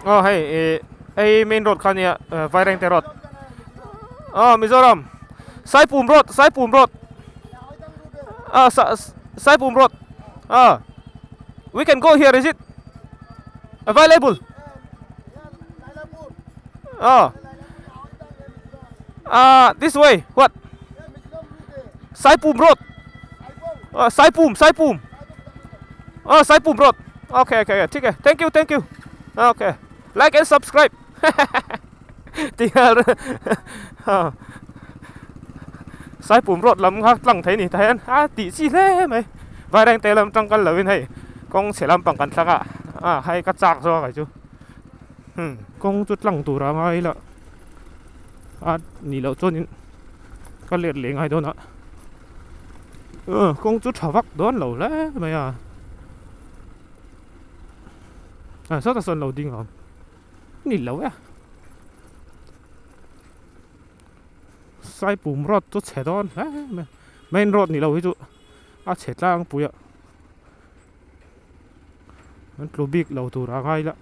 Aw hei ih hei main road kha ania Vairengte road aw Mizoram Saipum road Saipum road ah Saipum road ah we can go here is it available ah ah this way what Saipum road ah Saipum Saipum ah Saipum road okay okay okay thank you thank you okay like and subscribe ti nghal Saipum road lam kha tlang thei ni tah hian a tih chi hle mai Vairengte lam tang kal lovin hei kawng chhe lampang kan thlang a ah hei ka chak zawk a chu kawng chu tlang tur a ngai ila a nih loh chuanin ka let leh ngai dawn a kawng chu tha vak dawn lo hle mai a. Ah sawtah sawn lo ding ang ni lo e Saipum road chu chhe dawn hle mai main road ni lo hi chu a chhe tlangpui a an tlu bik lo tur a ngai la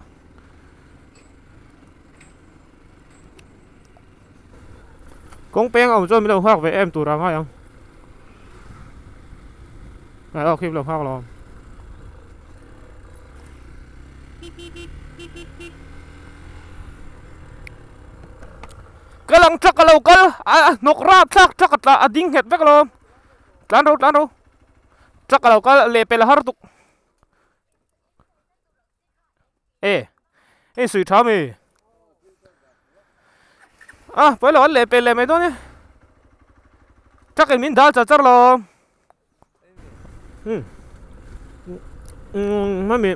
kawng peng a awm chuan min lo nghak ve em tur a ngai ang aw khi lo nghak lo ang ka lang truck a lo kal a hnawk rap thlak truck a tla a ding nghet vek alawm tlan ro tlan ro truck a lo kal lehpelh a har tuk. E hei sui tha mi a pawi lo an leh pel leh mai dawn e truck in min dal char char lo um um hemi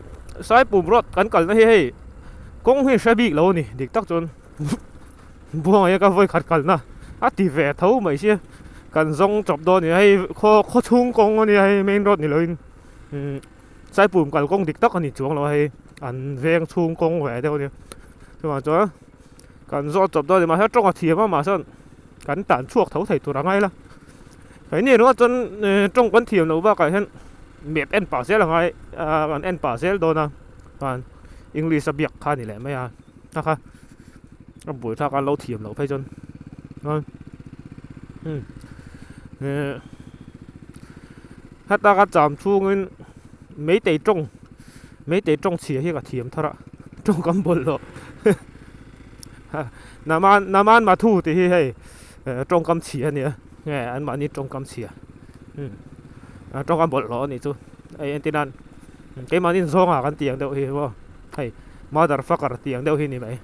saipum road kan kalna hi hei kawng hi hre bik lo a ni dik tak chuan buangah hian ka vawi khat kalna a ti ve tho mai sia kan zawng chawp dawn a ni hei khaw khaw chhung kawng a nia hei main road ni loin umm. Saipum kalkawng dik tak a ni chuang lo a hei an veng chhung kawng ve deuh a nia chuvang chuan kan zawt chawp dawn a ni mahse tawng a thiam a mahse kan tan chhuak tho thei tur a ngai la keini ringawt chuan tawng kan thiam loh bakah hian map en pah zel a ngai a kan en pah zel dawn a chuan english a biak kha a ni leh mai a kha kha a buaithlak a lo thiam loh phei chuan chuan umm eh. Heta ka cham chhungin meitei tawng meitei tawng chhia hi ka thiam thar a tawng kan bawlh loh naman naman mathu tih hi hei tawngkam chhia a nia nge anmahni tawngkam chhia tawngkam bawlh loh a nih chu hei entir nan keimahni zawnga kan tih ang deuh hi maw hei mother fucker tih ang deuh hi a ni mai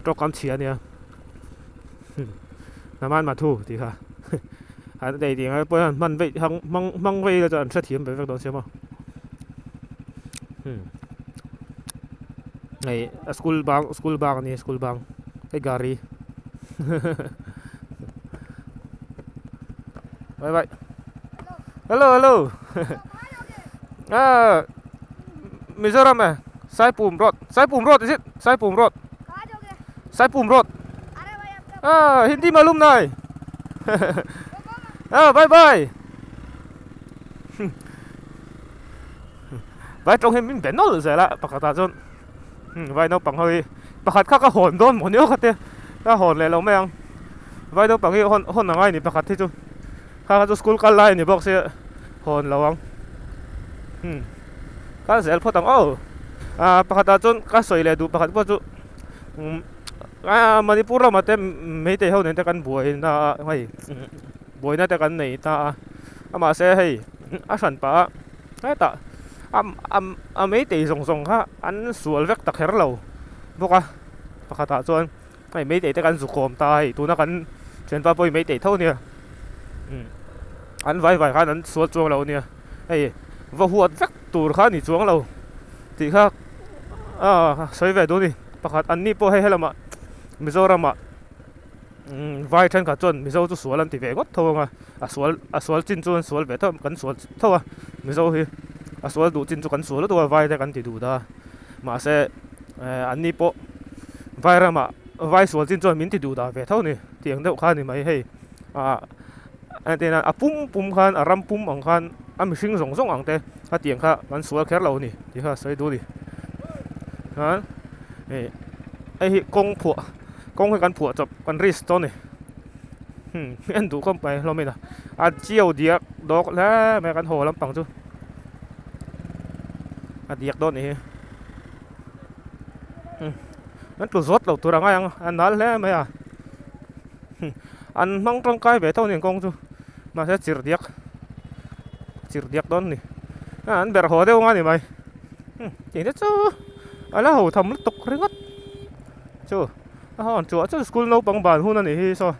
tawngkam chhia a nia naman mathu tih kha. An nei ding ai pawh hian hman veih hang hmang hmang vei ila chuan an hrethiam ve vek dawn sia maw hei a school bang school bang a ni school bang hei gari bye bye hello hello ah Mizoram e Saipum road Saipum road is it Saipum road Saipum road ah Hindi malum nai ah bye bye vai tawng hi min be nawlh zel a pakhat ah chuan vai naupang ho hi pakhat kha ka hawn dawn maw ni aw kha te ka hawn leh lo mai ang vai naupang hi hawn hawn angai ni pakhat hi chu kha kha chu school kal lai a ni bawk sia hawn lo ang kal zel phawt ang aw ah pakhat ah chuan ka sawi leh duh pakhat pawh chu Manipur lamah te meitei ho nen te kan buai na a hei buaina te kan nei ta a amah se hei a hran pah a hetah a meitei zawng zawng kha an sual vek ta kher lo bawk a pakhatah chuan hei meitei te kan zu kawm ta a hei tuna kan thianpa pawh hi meitei tho ania an vai vai khan an sual chuang lo ania hei va huat vek tur kha a ni chuang lo tih kha sawi ve duh a ni. Pakhat an ni pawh hei helamah Mizoramah vai thenkhat chuan Mizo chu sual an ti ve ngawt tho ang a, a sual a sual chin chu an sual ve tho kan sual tho a Mizo hi a sual duh chin chu kan sual lutuk a vai te kan ti duh ta mahse an ni pawh vai ramah vai sual chin chuan min ti duh dah ve tho a ni tih ang deuh kha a ni mai hei ah entirnan a pum pum khan a ram pum ang khan a mihring zawng zawng ang te a tiang kha kan sual kher lo a ni tih kha a sawi duh a ni. Hei hei hi kawng phuah kawng hi kan phuah chawp kan risk dawn a ni hmm en duh khawp mai hlawm in a a chiau diak dawk hle mai a kan haw lampang chu a diak dawn a nih hi hmm an tlu zawt lo tur a ngai ang a nal hle mai a hmm an hmang tangkai ve tho a ni ang kawng chu mahse chirh diak chirh diak dawn a ni an berh haw deuh ang a ni mai. Tih te chu a la ho tham lutuk ringawt chu a hawn chu chu school naupang ban hun a nih hi saw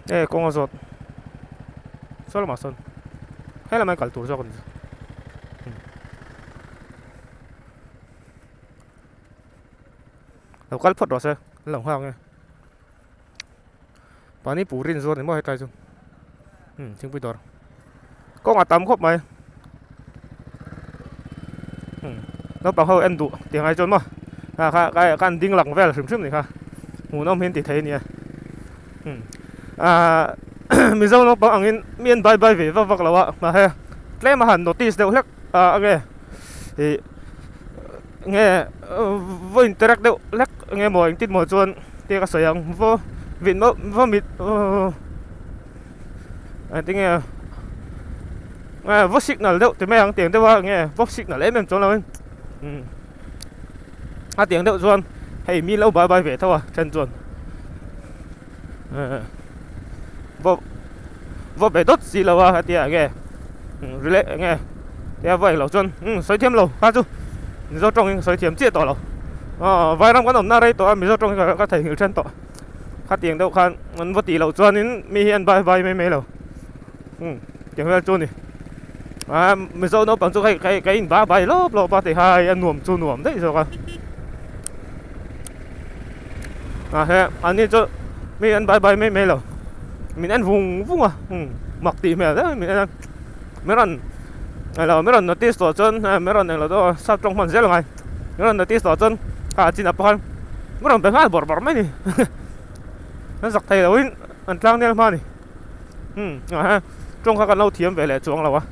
e kawng a zawt saw lamah sawn helamah hian kal tur zawk a ni lo kal phawt rawh se an lo nghak nge Pani puri in zuar ni maw hetlai chu umm thingpui dawr kawng a tam khawp mai umm naupang ho en duh tih ngai chuan maw kha kha kha an ding lang vel hrim hrim ni kha hmuhnawm hi an ti thei a nia umm ahh mizo naupang angin mi an bai bai ve vak vak lo a mahse tlem a han notice deuh hlek ah enge ih nge va interact deuh hlek enge maw engtin maw chuan te ka sawi ang va vit mauh va mit engtinge nge va signal deuh ti mai ang tiang deuh a nge va signal em em chuang lo in umm a tiang deuh chuan hei mi lo bai bai ve tho a then chuan va va be dawt si lo a hetia enge rile enge tia va englo chuan umm sawi thiam lo kha chu mizo tawng in sawi thiam chiah tawh lo aw vairam kan awmna rei tawh a mizo tawng hi ka theihnghilh then tawh khatiang deuh khan an va tih loh chuanin mi hi an bai bai mai mai lo umm tiang vel chu a ni a mizo naupang chu hei ka in bai bai lawp lawp a ti kha hei a nuam chu nuam daih zawk a. Ah he an ni chu mi an bai bai mai mai lo min en vung vung a umm mak tih hmel deuh in min en a min rawn alo min rawn notice tawh chuan min rawn englo deuh a sap tawng hman zel a ngai min rawn notice tawh chuan kha chin ah pawh khan min rawn be nghal bawrh bawrh mai a ni an zak thei lo in an tlang nel hma a ni umm ah he tawng kha kan lo thiam ve leh chuang lo a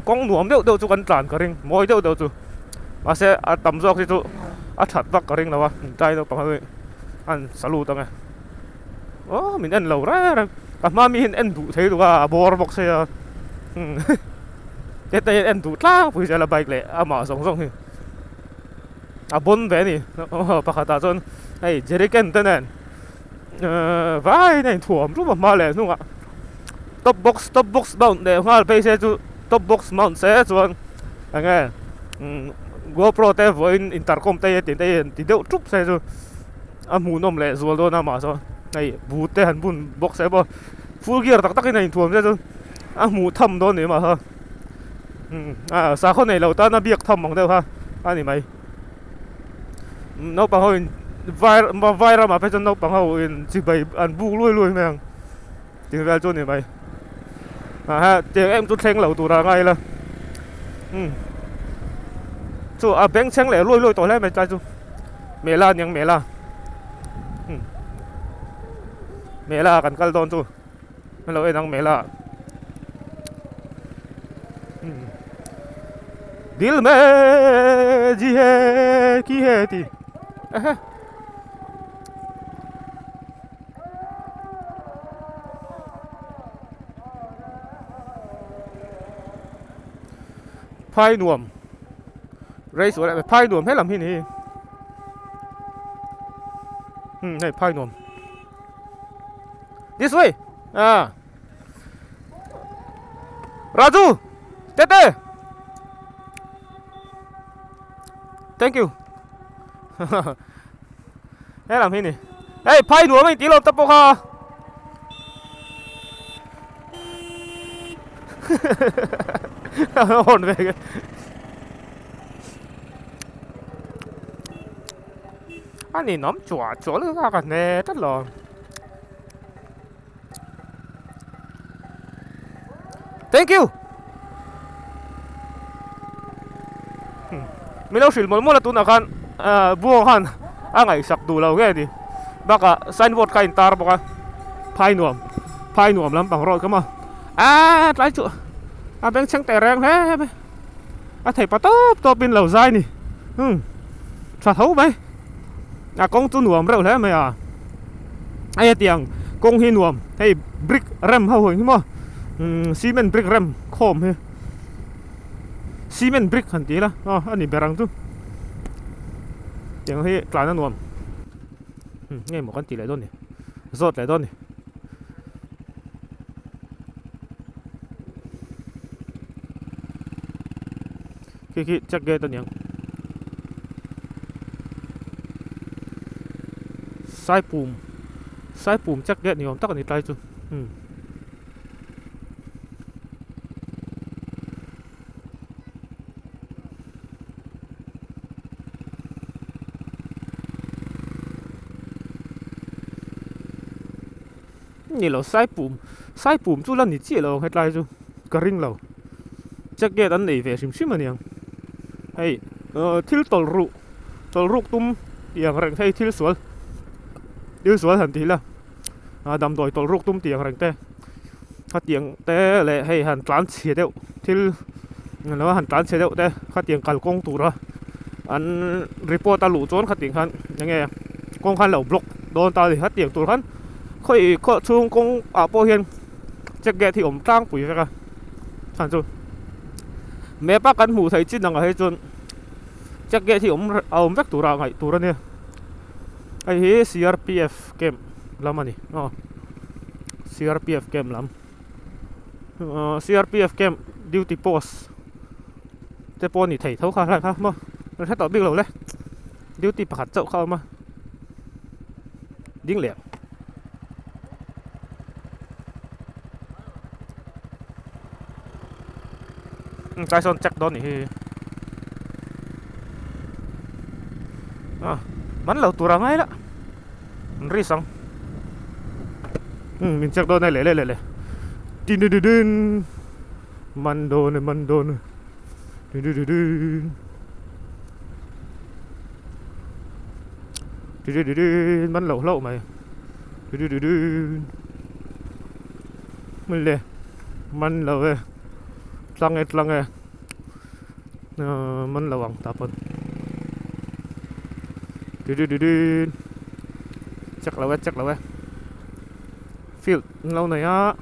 kawng nuam deuh deuh chu kan tlan ka ring mawi deuh deuh chu. Mahse a tam zawk hi chu a that vak ka ring lo a tlai naupang ho hi an salute ang e aw min en lo reng reng ka hma mi hian en duh thei duh a a bawr bawk sia umm heta hian en duh tlangpui zel a bike leh amah zawng zawng hi a bawn ve a ni pakhat ah chuan hei jerrycan te nen ehh vaiin a inthuam rup a hma leh hnungah top box top box mount leh nghal phei se chu top box mount se chuan enge umm gopro te vawiin intercom te tih te hi an ti deuh thup se chu a hmuhnawm leh zual dawn a mah sawn hei but te han bun bawk se pawh full gear tak tak in a inthuam se chu a hmuh tham dawn a ni mah sawn umm ah sakhaw nei lo tan a biak tham ang deuh kha a ni mai. Naupang ho in vai vai ramah phei chuan naupang ho in chibai an buk luai luai mai ang tih vel chu a ni mai ah tiang em chu thleng lo tur a ngai ila umm chu a beng chheng leh luai luai tawh hle mai tlai chu mela aniang mela umm mela kan kal dawn chu. Hello en ang mela dil me ji he ki he ti ehe phai nuam race phai nuam helam hi ni hei phai nuam. This way. Ah. Raju, Tete. Thank you. He làm hi ni. Hey, phai nuam anh tí lộp tập bốc ha. Hồn về cái. Anh này nóm chua chua lư ra cả nè, rất là. Thank you. Min lo hrilh mawlh mawlh a tunah khan buang khan a ngaihsak duh lo nge ni bakah signboard kha a intar bawk a phai nuam phai nuam lampang rawt kha maw aaa tlai chu a bengchheng teh reng hle mai a thei pa tawp tawp in lo zai ni. Umm tha tho mai a kawng chu nuam reuh hle mai a hei hetiang kawng hi nuam hei brick rem ho hi maw umm cement brick rem khawm hi cement brick han ti ila aw a ni ber ang chu tiang hi tlan a nuam umm nge maw kan tih leh dawn ni zawt leh dawn ni. Khi khi check gate a niang Saipum Saipum check gate ni awm tak a ni tlai chu umm Ni lo Saipum Saipum chu la ni chiah lo ang hetlai chu ka ring lo check gate an nei ve hrim hrim a niang hei thil tawlh ruh tawlh ruk tum tih ang reng hei thil sual thil sual han tih ila a damdawi tawlh ruk tum tih ang reng te khatiang te leh hei han tlan chhe deuh thil englo han tlan chhe deuh te khatiang kalkawng tura an report a luh chuan khatiang khan enge kawng khan lo block dawn ta a ni khatiang tur khan. Khawi khaw chhung kawng ah pawh hian check gate hi awm tlangpui vek a chhan chu map a kan hmuh theih chin ang ah hi chuan check gate hi awm a awm vek tur ah ngaih tur a nia hei hi C R P F camp lam a ni aw C R P F camp lam ahh C R P F camp duty post te pawh a ni thei tho kha hlai kha maw ka hre tawh bik lo le duty pakhat chauh kha a awm a. Ding leh ang tlai sawn check dawn nih hi a man lo tur a ngai la an risk ang umm min check dawn e leh leh leh leh din din din din man dawn e man dawn e din din din din. Man loh hlauh mai le man lo e tlang e tlang e man lo ang tah pawn check lo e check lo e field an lo nei a.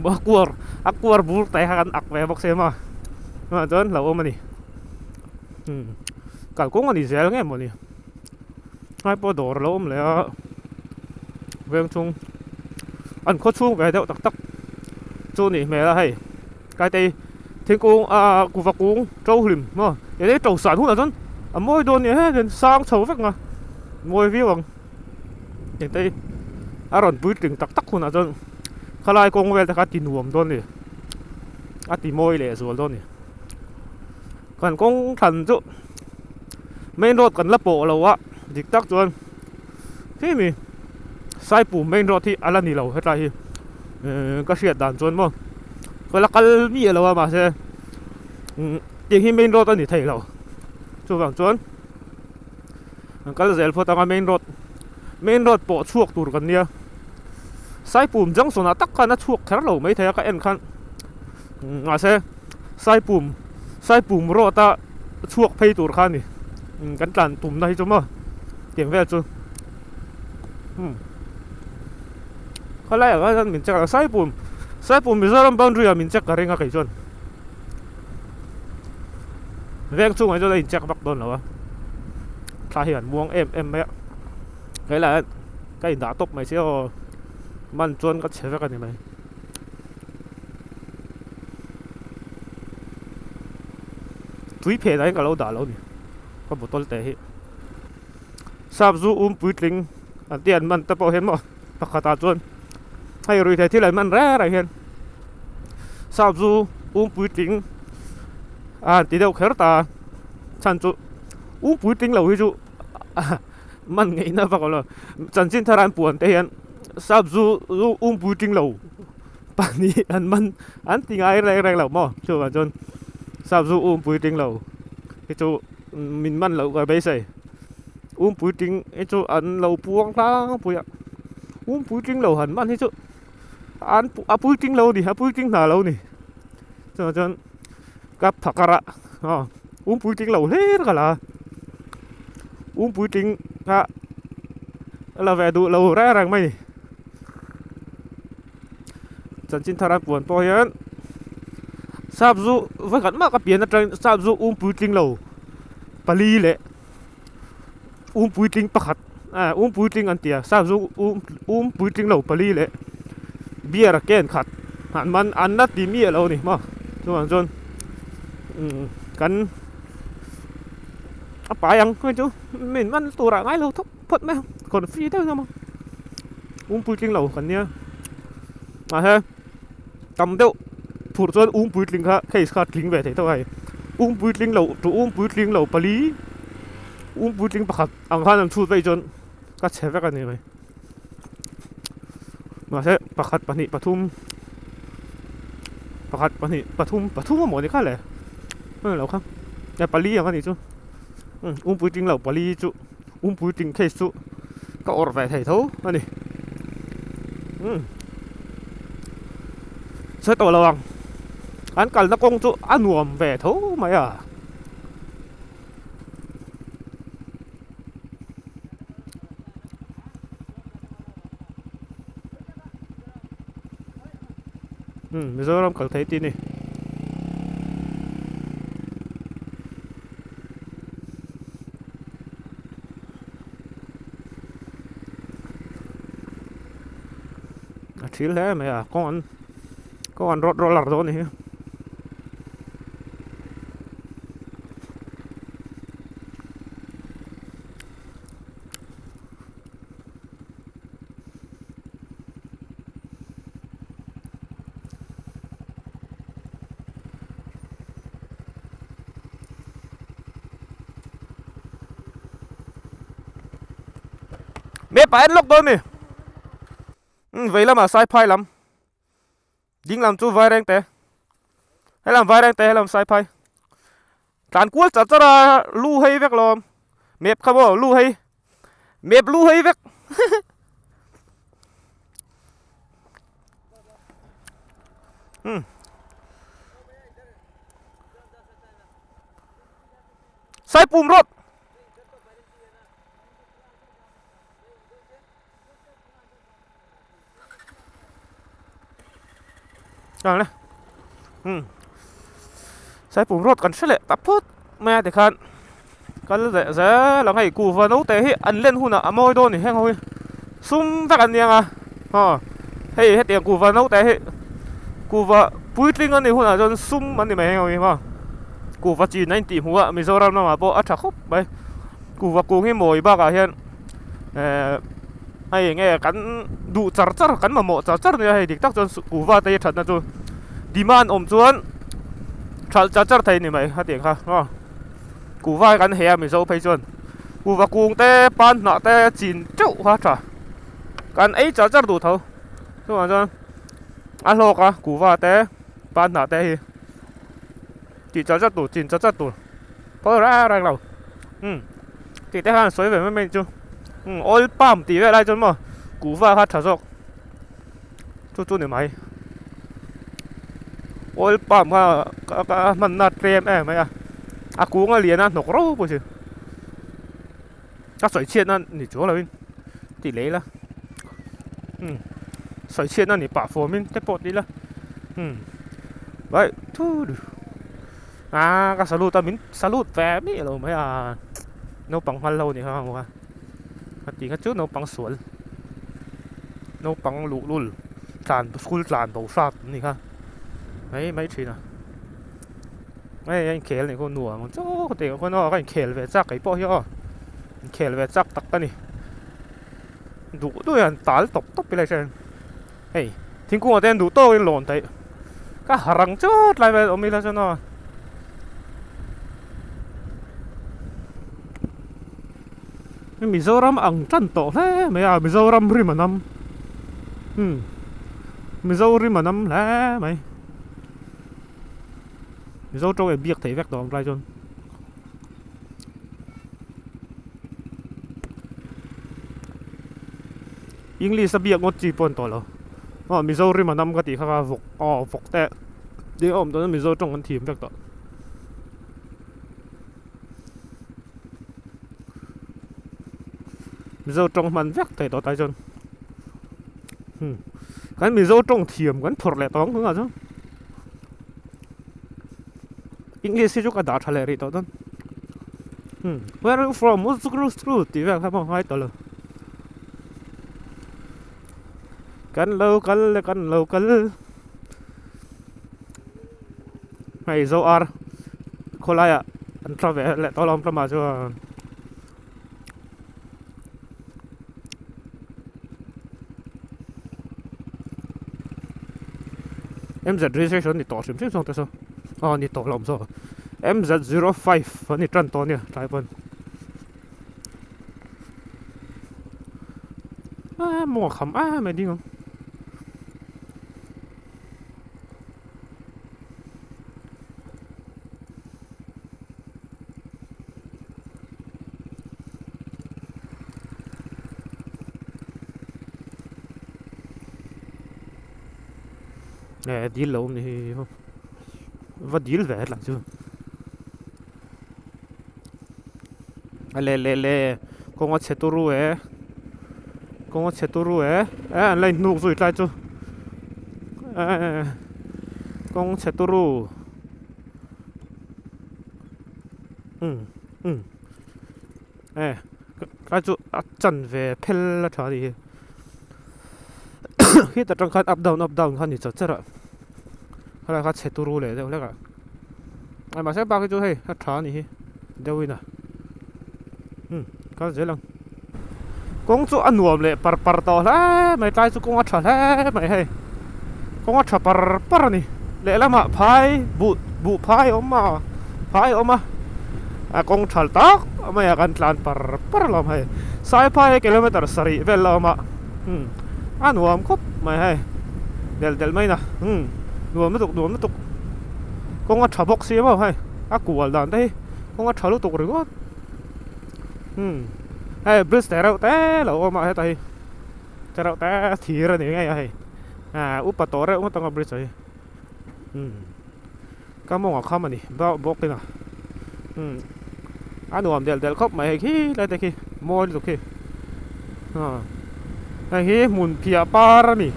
A kuar a kuar bur te kha kan ak ve bawk sia maw tunah chuan hlauhawm a ni kalkawng a ni zel nge mawni ngai pawh dawr a lo awm leh a veng chhung an khaw chhung ve deuh tak tak chu a nih hmel a hei kaitei thingkung ah kuva kung to hlim maw eng to san hunah chuan a mawi dawn nia he sang chho vek ang a mawi viau ang. Engte a rawn puitling tak tak hunah chuan khalai kawng vel te kha a ti nuam dawn a ni a ti mawi leh zual dawn a ni kan kawng thlan chu main road kan la pawh lo a dik tak chuan khimi Saipum main road hi a la ni lo hetlai hi ka hriat dan chuan maw ka la kal miah lo a mahse tiang hi main road a ni thei lo chuvang chuan. An kal zel phawt anga main road main road pawh chhuak tur kan nia Saipum junction ah tak khan a chhuak kher lo maithei a ka en khan mahse Saipum Saipum road a chhuak phei tur kha a ni kan tlan tumna hi chu maw tiang vel chu umm khalai ah khan min check a Saipum Saipum Mizoram boundary ah min check ka ring a kei chuan. Veng chungah chuan a in check vak dawn lo a thla hi an muang em em mai a helaiah hian ka in dah tawp mai sia aw man chuan ka chhe vek a ni mai tui pheh lah hi ka lo dah lo a ni ka bottle te hi sap zu um puitling an tih an man te pawh hian maw pakhatah chuan hei ruihtheih thil an man reng reng hian sap zu um puitling a han ti deuh kher ta a chhan chu um puitling lo hi chu man ngeihna vak awm lo chanchin thar an puan te hian sap zu um puitling lo pahnih an man an ti ngai reng reng lo maw chuvang chuan sap zu um puitling lo hi chu min man loh ka beisei. Um puitling hi chu an lo puang tlangpui a. Um puitling lo han man hi chu an a puitling lo a ni a puitling hna lo a ni chuvang chuan ka phakar a aw um puitling lo hlir ka la a um puitling kha a la ve duh lo reng reng mai a ni chanchin thar a puan pawh hian sap zu vawikhat mah ka pian atangin sap zu um puitling lo pali leh. Um puitling pakhat ah um puitling an ti a sap chu um um puitling lo pali leh beer ken khat an man an la ti miah lo a ni maw chuvang chuan umm kan a pai ang hei chu min man turah ngai lo thawk phawt mai ang confi deuh hlawm a um puitling lo kan nia mahse tam deuh phurh chuan um puitling kha case kha tling ve thei tawk a hei um puitling lo tu um puitling lo pali. Um puitling pakhat ang khan an chhut vaih chuan ka chhe vek a ni mai mahse pakhat pahnih pathum pakhat pahnih pathum pathum a maw ni kha le heng lo kha e pali ang a nih chu um puitling lo pali chu um puitling case chu ka awrh ve thei tho a ni umm sawi tawh lo ang an kalna kawng chu a nuam ve tho mai a. Hmm Mizoram kal thei tih a ni. A thil hle mai a kawng an kawng an road roller dawn a ni hi. Map ah en lawk dawn a ni vei lamah saiphai lam. Ding lam chu vaireng te helam vaireng te helam saiphai tlan kual char char a lu hei vek lawm map kha maw lu hei map lu hei vek umm saipum road. Chuan umm saipum road kan hre leh ta phut mai a tikhan kal leh zel ang hei kuhva naute hi an len hunah a mawi dawn a ni heng ho hi sum vek an ni ang a aw hei hetiang kuhva naute hi kuhva puitling an nih hunah chuan sum an ni mai heng ho hi maw kuhva chin a intih hmuh a Mizoram lamah pawh a tha khawp mai kuhva kung hi mawi bakah hian ehh hei eng nge kan duh char char kan mamawh char char nia hei dik tak chuan kuhva te hi thatna chu demand awm chuan thalh char char thei a ni mai a tih ang kha aw kuhva hi kan heh a mizo phei chuan kuhva kung te pan hnah te chin teuh kha a tha kan ei char char duh tho chuvang chuan a hlawk a kuhva te pan hnah te hi tih char char tur chin char char tur pawh reng reng lo umm tih te khan sawi ve mai mai chu umm oil palm tih vel ai chuan maw kuhva kha tha zawk chu chu ni mai oil palm kha ka ka hmanna tlem em mai a a kung a lian a hnawk rau pawh a ni ka sawi chhiatna ni chuang lovin tih leh ila umm sawi chhiatna ni pah fawmin te pawh ti ila umm vai thu ah ka salute a min salute ve miah lo mai a naupang hmal ho ni kha ang a a tih kha chu naupang sual naupang luhlul tlan school tlan bo hrat an ni kha mai mai thin a hei a inkhel anih khaw nuam ang chu ka ti ang khaw ka inkhel ve chak keipawh hi aw inkhel ve chak tak ka ni duh duh hian tal tawp tawp ila hian hei thingkungah te hian duh tawkin lawn theih ka harh ang chu tlai vel awm ila chuan aw Mizoram ang tan tawh hle mai a Mizoram rim a nam umm Mizo rim a nam hle mai. Mizo tawng eh biak theih vek tawh ang tlai chuan. English a biak ngawt chi pawh an tawh lo aw Mizo rim a nam ka tih kha kha vawk aw vawk te tih a awm tawh na Mizo tawng an thiam vek tawh. Mizo tawng hman vek thei tawh tai chuan hmm kan Mizo tawng thiam kan phawrh leh tawh ang tunah chuan English hi chu ka dah tha leh rih tawh dawn hmm where are you from tih vel kha pawh a ngai tawh lo kan lo kal le kan lo kal hei zo ar khawlaiah an tla ve leh tawh lo ang tlawmah chuan MZ registration ni tawh hrim hrim zawng te saw aw ni tawh lo awm zawk MZ 05 an ni tan tawh ania tlai pawn a maw a kham em mai ding ang. Eh dil lo awm ni hi va dil ve tlai chu a le le le kawng a chhe turu e kawng a chhe turu e eh an la inhnuk zui tlai chu eh kawng chhe turu umm umm eh tlai chu a chan ve phel a tha a nih hi khitah tang khan up down up down kha a ni char char a helai kha chhe turu leh deuh hlek a mahse bak hi chu hei a tha a nih hi deuhin a umm kal zel ang kawng chu a nuam leh par par tawh hle mai tlai chu kawng a tha hle mai hei kawng a tha par par a ni lehlamah phai buh buh phai a awm a phai a awm a a kawng tha tak mai a kan tlan par par alawm hei saiphai kilometer sarih vel la awm a umm a nuam khawp mai hei delh delh mai na umm nuam lutuk nuam lutuk kawng a tha bawk si maw hei a kual dan te hi kawng a tha lutuk ringawt. Umm hei bridge te reuh te lo awm a heta hi te reuh te thir a ni ngei a hei ah upa tawh reuh ngawt ang a bridge hi umm ka mawng a kham a ni bawk in a umm a nuam delh delh khawp mai hei khi lai te khi mawi lutuk khi ah hei hi hmun phiah par a ni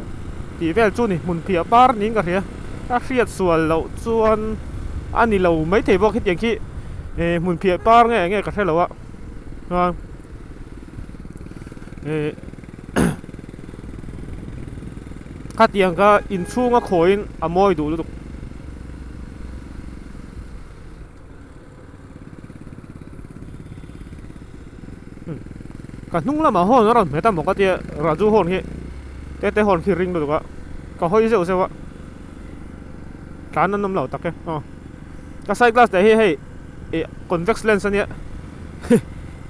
tih vel chu ni hmun phiah par niin ka hria ka hriat sual loh chuan a ni lo maithei bawk hetiang khi. Ih hmun phiah par nge enge ka hrelo a chuan ih khatiang kha inchhung a khawiin a mawi duh lutuk. Ka hnung lamah hawn a rawn hmet a maw ka tia Raju hawn hi tete hawn khi ring lutuk a ka hawi zeuh zeuh a tlan an awm lo tak e aw. Ka side glass te hi hei ih convex lens ania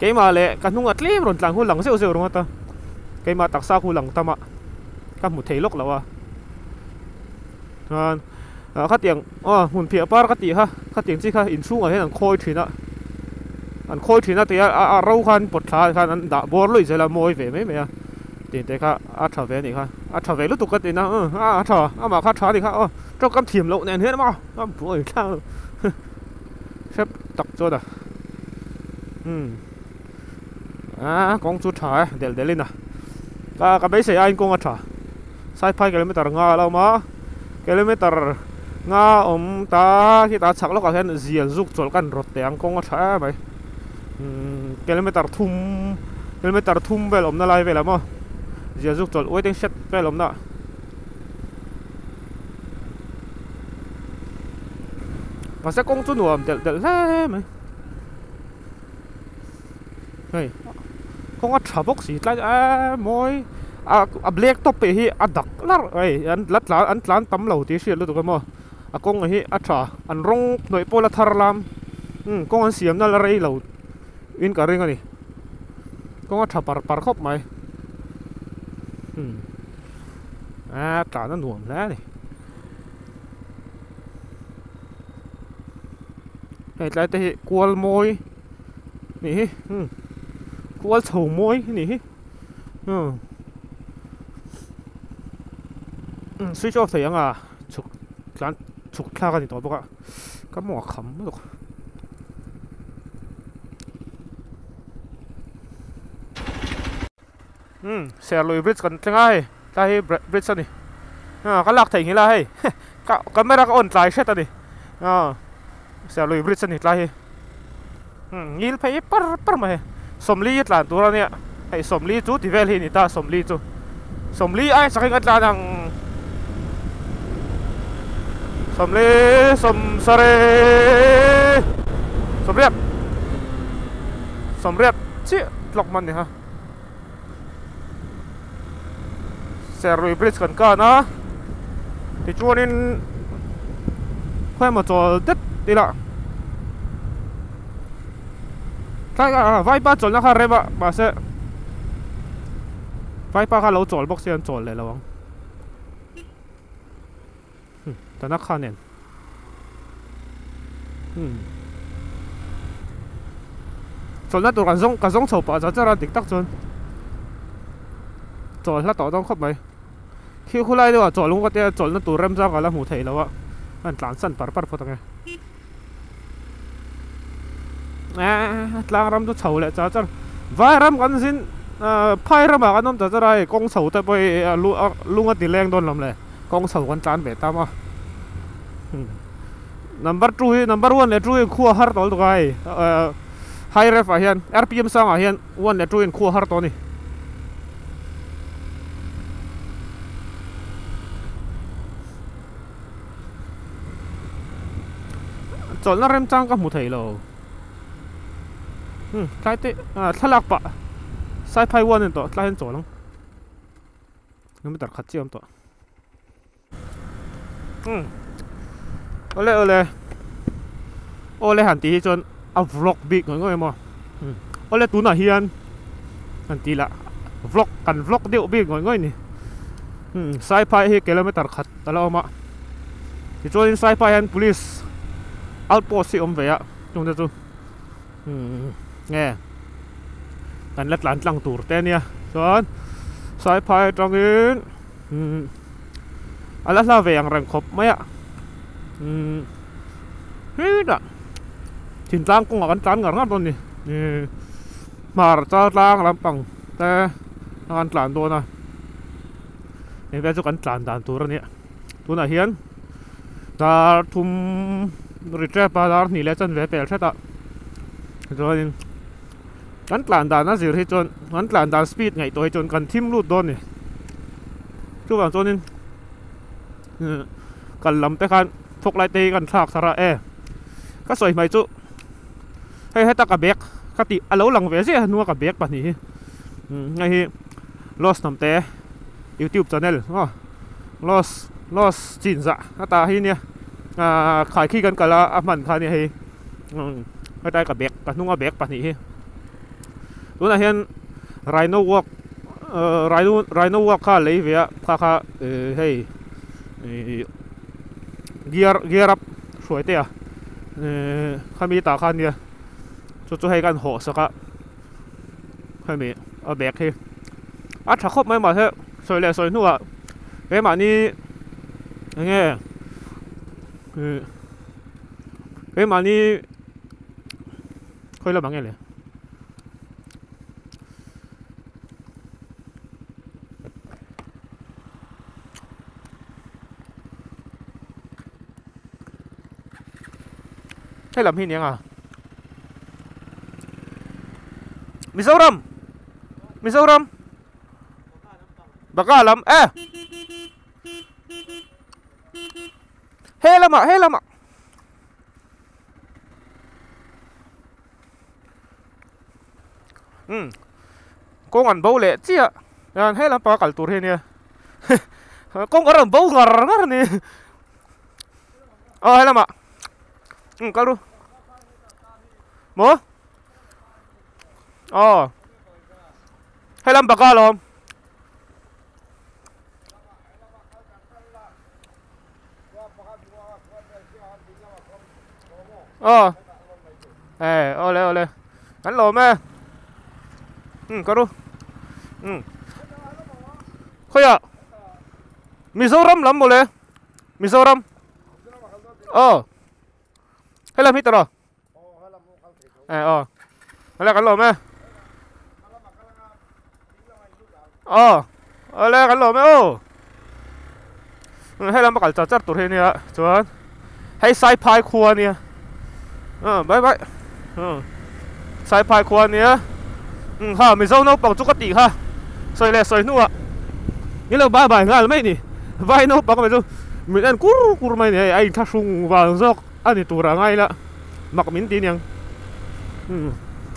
keimah leh ka hnungah tlem rawn tlan khu lang zeuh zeuh ringawt a keimah taksa khu lang tam a ka hmu thei lawk lo a chuan ah khatiang aw hmun phiah par ka tih kha khatiang chi kha inchhungah hian an khawi thin a an khawi thin a ti a a ro khan pawt thla khan an dah bawr luih zel a mawi ve mai mai a tih te kha a tha ve a nih kha a tha ve lutuk ka ti na a tha amah kha a tha a nih kha aw tawngkam thiam loh nen hian a A buai thlak lo hrep tak chuan a umm a kawng chu tha e delh delh in a ka ka beisei aiin kawng a tha saiphai kilometer nga a lo awm a kilometer nga awm ta khitah chhak lawkah hian zial zuk chawlh kan rawt teh ang kawng a tha em mai umm kilometer thum kilometer thum vel awmna lai velah maw zial zuk chawlh waiting shed vel awmna. Mahse kawng chu nuam delh delh hle mai hei kawng a tha bawk si tlai eee mawi a a black top peh hi a dak larh hei an la tlan an tlan tam lo tih hriat lutuk a maw a kawng hi a tha an rawng hnawih pawh la thar lam umm kawng an siam na la rei lo in ka ring a ni kawng a tha par par khawp mai umm. A tlan a nuam hle a ni. Hei tlai te hi kual mawi nih hi umm kual chho mawi a nih hi umm. Switch off thei ang a chhuk tlan chhuk thlak a ni tawh bawk a ka mawng a kham lutuk. Umm Serlui bridge kan thleng a hei tlai hi bridge a ni ah ka lak theih nghilh a hei ka camera ka on tlai hret a ni ah Serlui bridge a ni tlai hi umm ngil phei par par mai sawmli a tlan tur a nia hei sawmli chu ti vel hi a ni ta sawmli chu sawmli ai chak in ka tlan ang sawmli sawm sarih sawmriat sawmriat chiah tlawk hman ni ha. Serlui bridge kan kan a tichuanin khawi emaw chawl det ila tlai ah vaipa chawlhna kha rem a mahse vaipa kha lo chawl bawk se an chawl leh lo ang tana kha nen umm chawlhna tur kan zawng ka zawng chho pah char char a dik tak chuan chawl hla tawh dawn khawp mai khi khulai deuhah chawl lung ka tia chawlhna tur remchang ka la hmuh theih loh a a han tlan san par par phawt ang e eee tlang ram chu chho leh char char vai ram kan zin ahh phai ramah kan awm char char a hei kawng chho te pawh hi a lung a ti leng dawn lawm le. Kawng chho kan tlan ve tam a number two hi number one leh two hi khua har tawh lutuk a hei high ref ah hian rpm sang ah hian one leh two in khua har tawh a ni. Chawlhna remchang ka hmu thei lo tlai te thlalak pah saiphai one a ni tawh tlai hian chawl ang. Kilometer khat chiah a awm tawh umm awle awle awle han tih hi chuan a vlog bik ngawih ngawih emaw umm awle tunah hian han tih lah vlog kan vlog deuh bik ngawih ngawih a ni umm saiphai hi kilometer khat a la awm a tichuanin saiphai hian police outpost hi a awm ve a chung te chu umm nge kan la tlan tlang tur te ania chuan saiphai atangin umm a la hla ve ang reng khawp mai a umm hetah thintlang kawngah kan tlan ngar ngar dawn a ni ihh hmarcha tlang lampang te a kan tlan dawn a heng vel chu kan tlan dan tur a nia tunah hian dar thum ri tep a dar hnih leh chanve pel hret a chuanin kan tlan dan a zir hi chuan kan tlan dan speed ngaihtuah hi chuan kan thim lut dawn a ni chuvang chuanin kal lam te khan fog light te hi kan thlak thar a e ka sawi hmai chu hei heta ka bag ka tih a lo lang ve ziah a hnunga ka bag pahnih hi hei hi lost hnam te youtube channel aw. Los Los chin zah a tah hi nia ahh khai khi kan kal a a hman kha nia hei umm hetlai ka bag ka hnunga bag pahnih hi tunah hian rhino walk ahh rhino rhino walk kha a lei ve a kha kha ihh hei ihh gear gear up hruai te a ihh khami tah kha nia chu chu hei kan hawh sak a. Hemi a bag hi a tha khawp mai mahse sawi leh sawi hnuah keimahni eng nge ih keimahni khawi lamah nge le. Hei lam hi nia Mizoram Mizoram Baka lam e He lamah he lamah Um kawng an bo leh chiah hian he lampanga kal tur hi ania kawng a rawn bo ngar ngar a ni. Aw helamah um kal ru maw aw helam baka alawm aw e awle awle kan lawm e um kal ru um khawiah. Mizoram lam mawle Mizoram aw helam hi tawh e aw hela kan lawm e aw awle kan lawm e aw helam a kal char char tur hi ania chuan hei Saiphai khua ania ah bye bye Saiphai khua ania ha Mizo naupang chu ka tih kha sawi leh sawi hnuah ni lo bye bye nghal mai ni vai naupang mai chu min en kur kur mai ni hei a inthlahrung vang zawk a ni tur a ngai la mak min ti aniang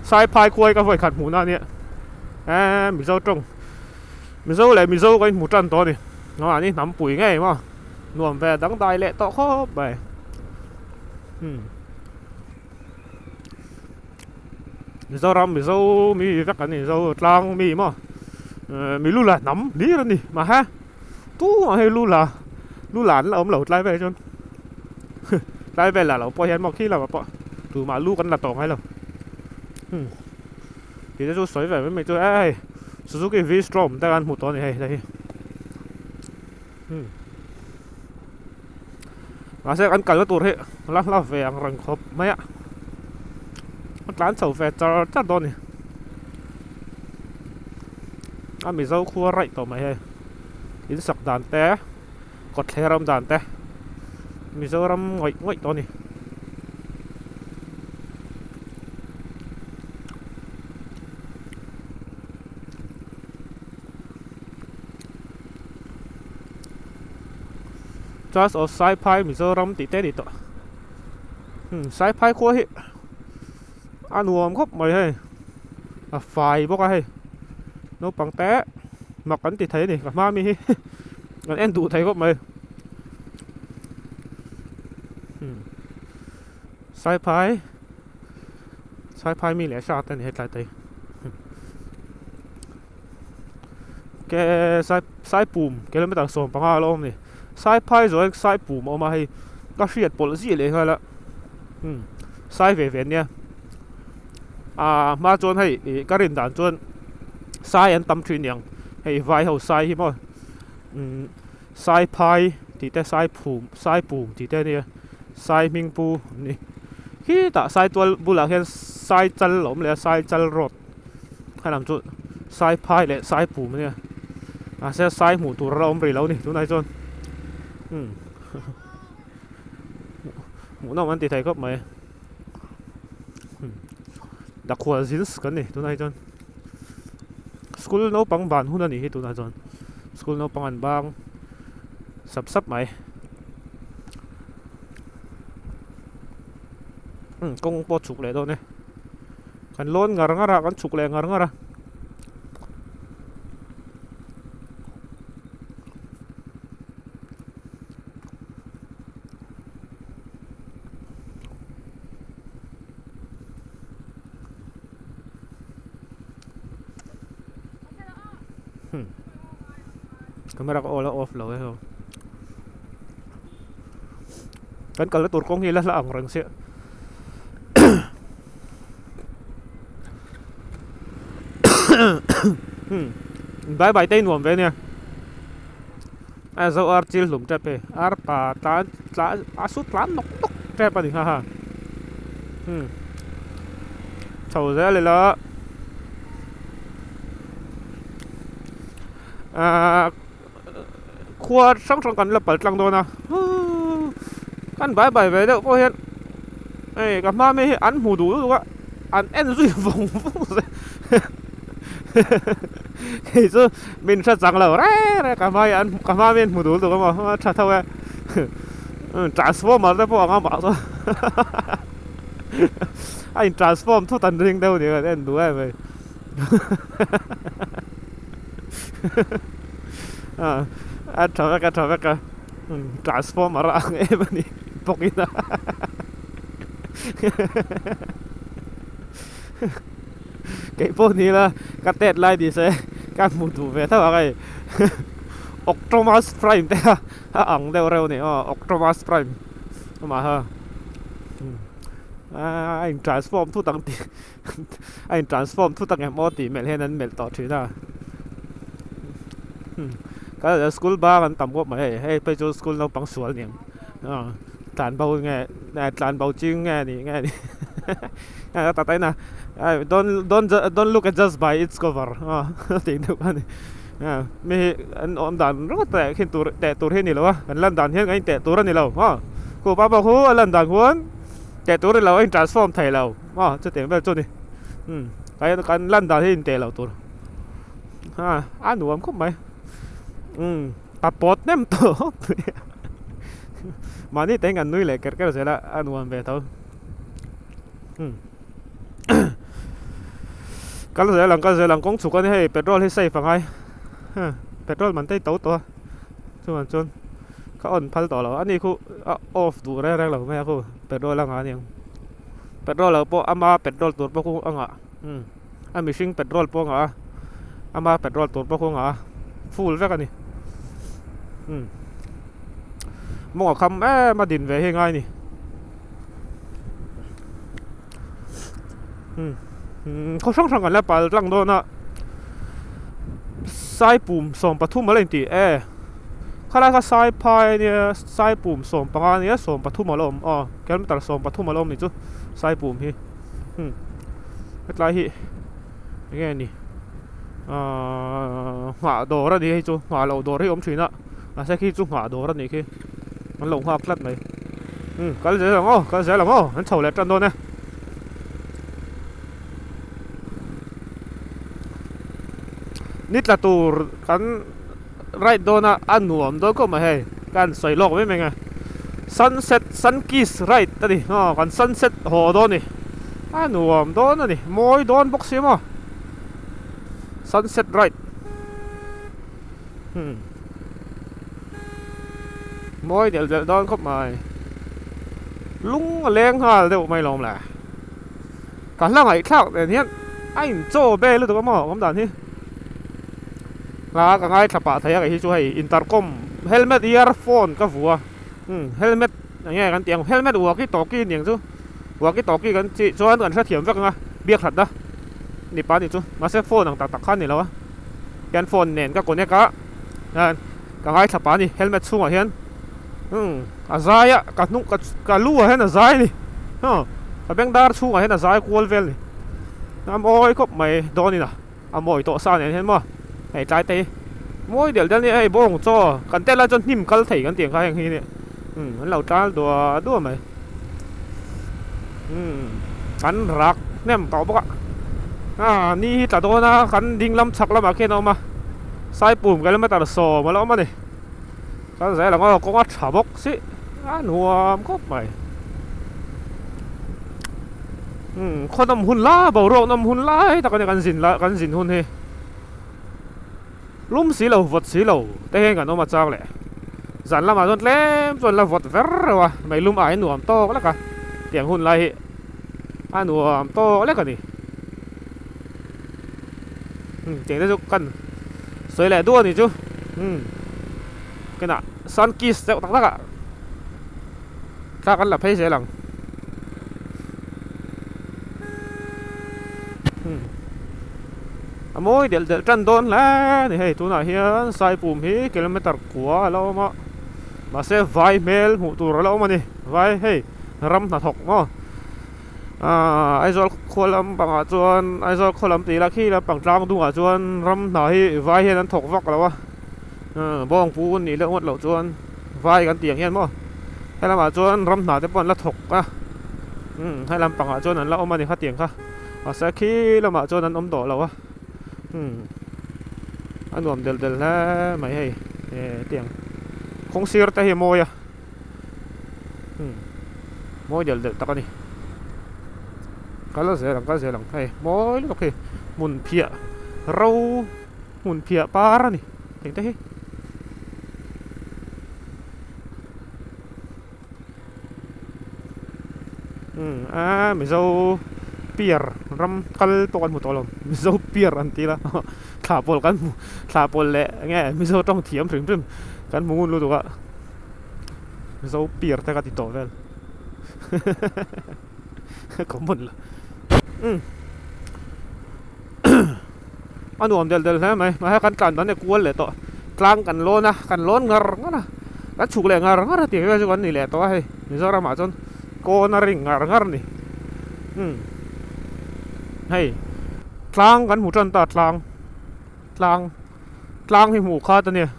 Saiphai khua hi ka vawi khat hmuhna ania eee Mizo tawng Mizo leh Mizo ka inhmu tan tawh a ni mahni hnam pui ngei maw nuam ve dangdai leh tawh khawp mai umm Mizoram Mizo mi vek an ni Mizo tlang mi maw mi lu la hnam hlir a ni mahse tumah hi lu la lu la an la awm lo tlai vel chuan tlai vel lah lo pawh hian maw khi lamah pawh tumah lu kan la tawh ngai lo umm. Tih te chu sawi ve mai mai chu e hei Suzuki V-Strom te khan hmuh tawh a ni hei hei hi mahse kan kalna tur hi la hla ve ang reng khawp mai a a tlan chho ve char char dawn a ni a Mizo khua raih tawh mai hei in sak dan te kawtthler awm dan te Mizoram ngawih ngawih tawh a ni. Church of Saiphai Mizoram tih te a ni tawh Saiphai khua hi a nuam khawp mai hei a fai bawk a hei naupang te mak an ti thei a ni ka hma mi hi an en duh thei khawp mai. Saiphai Saiphai mi leh sa te a ni hetlai te hi ke sai saipum kilometer 15 a la awm a ni Saiphai zawh hian saipum a awm a hei ka hriat pawlh zia leh nghal a umm sai ve ve ania ah hma chuan hei ih ka rin dan chuan sai an tam thin niang hei vai ho sai hi maw umm Saiphai tih te Saiphum Saipum tih te a nia Saihmingpu an ni khitah Saitual bulah hian Saichal a awm leh a Saichal road helam chu Saiphai leh Saipum a nia mahse Sai hmuh tur a la awm rih lo a ni tunah hi chuan umm hmuhnawm an ti thei khawp mai Dakhual zins kan ni tunah hi chuan. School naupang ban hun a nih hi tunah chuan school naupang an bang sap sap mai umm kawng pawh a chhuk leh dawn e kan lawn ngar ngar a kan chhuk leh ngar ngar a. Camera ka awl a off lo e ho kan kalna tur kawng hi la hla ang reng sia bye bye te nuam ve nia a zo ar chil hlum tep e ar pa tlan tlan a su tlan nawk nawk tep a ni ha ha chho zel ila ahh khua hrang hrang kan la pal tlang dawn a kan bai bai ve deuh pawh hian hei ka hma mi hi an hmu duh lutuk a an en zui vawng vawng zel hei chu min hre chang lo reng reng ka hma hi an ka hma mi an hmu duh lutuk a maw a tha tho e transformer te pawh ang a mah chuan. A in transform thut an ring deuh nia kan en duh em hei a tha vek a tha vek a transformer a ang em a ni bawk in a kei pawh ni ila ka tet lai ni se ka hmu duh ve tho ang hei Octomas Prime te kha a ang deuh reuh a ni aw Octomas Prime amah kha. A in transform thut ang tih a in transform thut ang em aw tih melh hian an melh tawh thin a. Kal school bang an tam khawp mai hei hei phei chu school naupang sual ni ang tlan bo nge tlan bo ching nge ni nge ni a ta taina don't don't don't look at just by its cover tih deuh kha ni mi hi an awm dan ringawt teh khin tur teh tur hi a ni lo a kan lan dan hian kan inteh tur a ni lo khu pa pawh khu a lan dan khuan teh tur a ni lo a in transform thei lo chutiang vel chu a ni kan lan dan hi inteh loh tur. Ha a nuam khawp mai umm a pawt hnem tawh mahni te hian kan nui leh kerh kerh zel a a nuam ve tho umm kal zel ang kal zel ang kawng chhuk a ni hei petrol hi safe a ngai petrol man te hi to tawh a chuvang chuan ka on phal tawh lo a ni khu a off duh reng reng lo mai a khu petrol a ngah a niang petrol lo pawh ama petrol tur pawh khu a ngah umm. A mihring petrol pawh a ngah a ama petrol tur pawh a ngah a full vek a ni umm mawng a kham em a din ve hi ngai a ni umm khaw hrang hrang kan la pal tlang dawn a saipum 13 a la intih e khalai kha saiphai ania saipum 15 ania 13 a la awm aw kilometer 13 a la awm nih chu saipum hi. Hmm hetlai hi enge ni ahh nghah dawr a ni hei chu nghah loh dawr hi a awm thin a mahse khi chu nghah dawr a nih khi an lo nghak tlat mai hmm kal zel ang aw kal zel ang aw an chho leh tan dawn e. Ni tla tur kan ride dawn a a nuam dawn khawp mai hei ka han sawi lawk mai mai ang e sunset sun kiss ride a ni aw kan sunset haw dawn a ni a nuam dawn a ni mawi dawn bawk si maw sunset ride hmm mawi delh delh dawn khawp mai lung a leng nghal deuh mai lawm le ka hla ngaihthlak nen hian a inchaw vel lutuk a maw awm dan hi. Hla ka ngaithla pah thei a kei hi chu hei intercom helmet earphone ka vu a umm helmet eng nge kan tih ang helmet walkie talkie aniang chu walkie talkie kan tih chuan kan hrethiam vek ang a biak hlat na ni pa ni chu mahse phone ang tak tak kha a ni lo a hian phone nen ka connect a hian ka ngaithla pah a ni helmet chhungah hian umm a zai a ka hnung ka lu ah hian a zai a ni ka beng dar chhungah hian a zai kual vel a ni a mawi khawp mai dawn in a. A mawi tawh sa nen hian maw hei tlai te hi mawi delh delh a ni hei bawng chaw kan tel lai chuan hnim kal thei kan tih ang kha heng hi umm an lo tlar duah duah mai umm kan rak hnem tawh bawk a ah ni hi tla dawn a kan ding lam chhak lamah khian a awm a saipum kilometer 10 a la awm a ni kal zel ang aw kawng a tha bawk si a nuam khawp mai. Umm khaw nawm hun lai boruak nawm hun lai tak a ni kan zin lai kan zin hun hi lum si lo vawt si lo te hian kan awm a chang leh zan lamah chuan tlem chuan la vawt ver reuh a mei lum ai nuam tawk lek a tiang hun lai hi a nuam tawk lek a ni umm tiang te chu kan sawi leh duh a ni chu umm kinah sun kiss deuh tak tak ah. Thla kan la phei zel ang. A mawi delh delh tan dawn hle a ni hei tunah hian Saipum hi kilometer kua a la awm a mahse vai hmel hmuh tur a la awm a ni vai hei ram hnathawk maw aaa Aizawl khua lampangah chuan Aizawl khaw lam tih lah khi lampang tlang dungah chuan ram hna hi vai hian an thawk vak lo a bawngpu an nih leh ngawt loh chuan. Vai kan tih ang hian maw helamah chuan ram hna te pawh an la thawk a umm helam pangah chuan an la awm a ni khatiang kha mahse khi lamah chuan an awm tawh lo a umm a nuam del del hle mai hei eh tiang kawng sir te hi a mawi a umm mawi del del tak a ni kal zel ang kal zel ang hei mawi lutuk hi hmun phiah ro hmun phiah par a ni. Engte hi? Umm a Mizo pier ram kal pawh kan hmu tawh lo Mizo pier an ti la thla pawl kan hmu thla pawl leh enge Mizo tawng thiam hrim hrim kan hmu ngun lutuk a Mizo pier te ka ti tawh vel common la umm. A nuam del del hle mai mahse kan tlan dan e kual leh tawh. Tlang kan lawn a, kan lawn ngar ngar a, kan chhuk leh ngar ngar a tih vel chu kan ni leh tawh a hei Mizoramah chuan kawn a ring ngar ngar a ni. Umm hei tlang kan hmu tan ta tlang tlang tlang hi hmuh khat a nia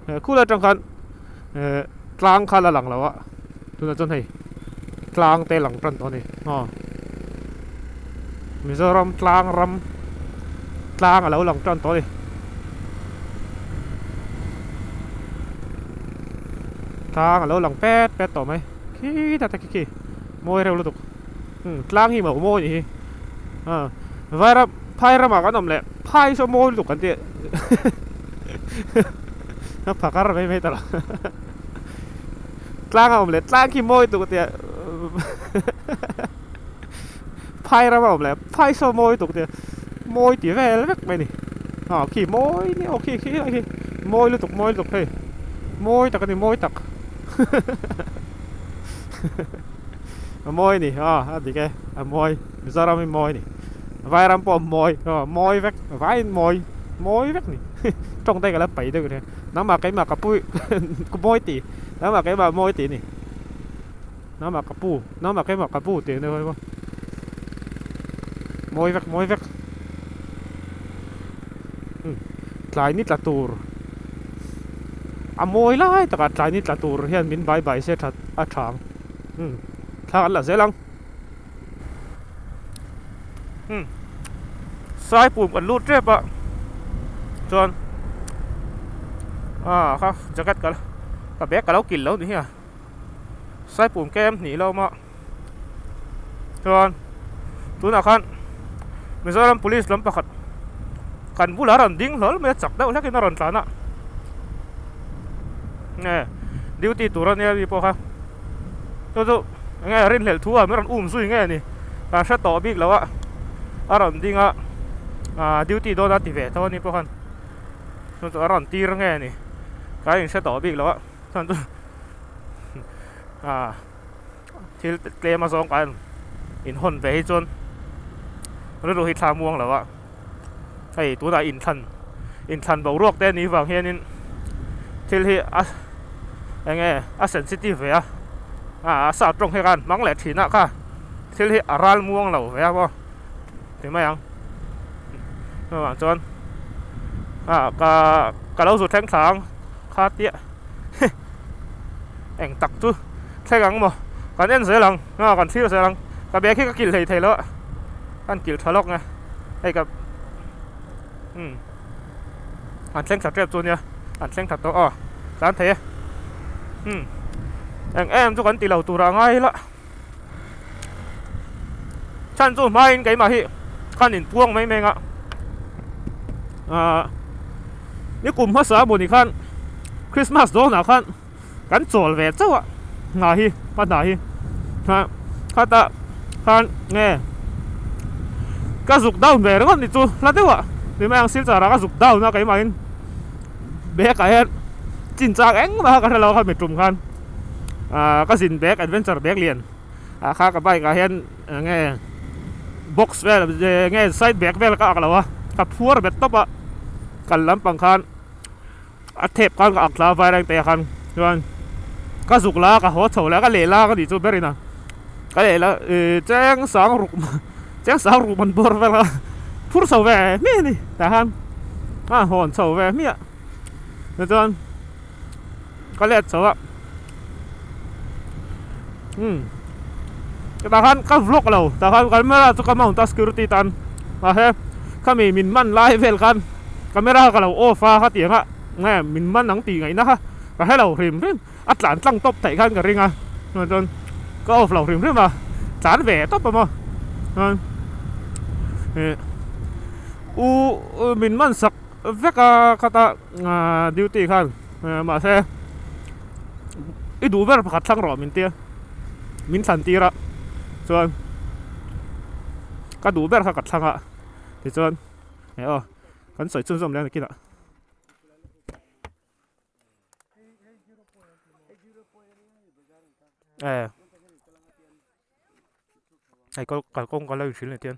he khul atang khan eh tlang kha la lang lo a tunah chuan hei tlang te lang tan tawh a ni aw Mizoram tlang ram tlang a lo lang tan tawh a ni. Tlang a lo lang pet pet tawh mai khitah te khi khi mawi reuh lutuk umm tlang hi mauh mawi a nih hi ah vairam phai ramah kan awm leh phai saw mawi lutuk kan tih a phakar mai mai ta lo tlang a awm leh tlang khi mawi tuk a tia phai ram a awm leh phai saw mawi tuk a tia mawi ti vel vek mai a ni ah khi mawi ni aw khi khi lai khi mawi lutuk mawi lutuk hei mawi tak a ni mawi tak a mawi a ni ah a dik e a mawi Mizoram hi mawi a ni Vairam pawh a mawi aw mawi vek vaiin mawi mawi vek a ni tawngtai ka la pai deuh nia nangmah keimah ka pu ka mawi tih nangmah keimah mawi tih a ni nangmah ka pu nangmah keimah ka pu tih a ni mawi vek mawi vek tlai ni tla tur a mawi lai takah tlai ni tla tur hian min bai bai se that a tha ang thla kan la zel ang. Hmm Saipum kan lut tep a chuan ah kha jacket ka ka bag ka lo kilh lo ni hi a Saipum kem hnih lo awm a chuan tunah khan Mizoram police lam pakhat kan bulah a rawn ding hlawl mai a chak deuh hlekin a rawn tlan a nge duty tur ania mi pawh kha. Chu chu enge rinhlelh thu ah min rawn um zui nge ni ka hre tawh bik lo a a rawn ding a ah duty dawn a ti ve tho ani pawh khan chu chu a rawn tir nge ni ka inhre tawh bik lo a chuan chu ah thil tlem a zawng ka inhawn ve hi chuan rilru hi thla muang lo a hei tunah inthlan inthlan boruak te anih vang hianin thil hi a eng nge a sensitive ve a ah a sap tawng hi khan hmang leh thin ah kha thil hi a ral muang lo ve a maw ti mai ang chuvang chuan ah ka ka lo zu thleng thla ang kha tia eng tak chu thleng ang maw kan en zel ang ah kan thlir zel ang ka bag hi ka kilh hlei thei lo a kan kilh tha lawk nge hei ka umm an thleng thla tep chu nia an thleng thla tawh aw tlan thei e umm eng em chu kan ti lo tur ah ngai ila chhan chu hmain keimah hi khan inpuang mai mai ang a ah ni kum hmasa maw ni khan Christmas dawnah khan kan chawl ve chauh a hna hi ka hna hi ha khatah khan nge ka zuk down ve ringawt ni chu hla deuh ah ti mai ang silchar ah ka zuk down a keimah in bag ah hian chin chang engmah kha ka hre lo a kha mi tum khan ah ka zin bag adventure bag lian ah kha ka bike ah hian enge box vel enge side bag vel ka ak lo a ka phuar bet tawp a kal lampang khan. A thep khan ka ak thla a vaireng te khan chuan ka zuk la ka haw chho leh a ka leh la ka tih chu berin a ka leh la ih cheng sang ruk cheng sang ruk man bawr vel kha phur chho ve hmiah a ni tah khan a hawn chho ve hmiah tichuan ka let chho a umm tah khan ka vlog lo tah khan camera chu ka mount a security tan mahse khami min man lai vel khan. Camera ka lo off a ka tih ang a nge min man ang tih ngaihna kha ka hre lo hrim hrim a tlan tlang tawp theih khan ka ring a chuan chuan ka off lo hrim hrim a tlan ve tawp a maw chuan ih u min man sak vek a khata duty khan mahse i duh ber pakhat thlang rawh min tia min thlan tir a chuan ka duh ber kha ka thlang a tichuan. Hei aw kan sawi chhunzawm leh a nakinah. Eh hei kal kalkawng ka lo inhrilh ni tian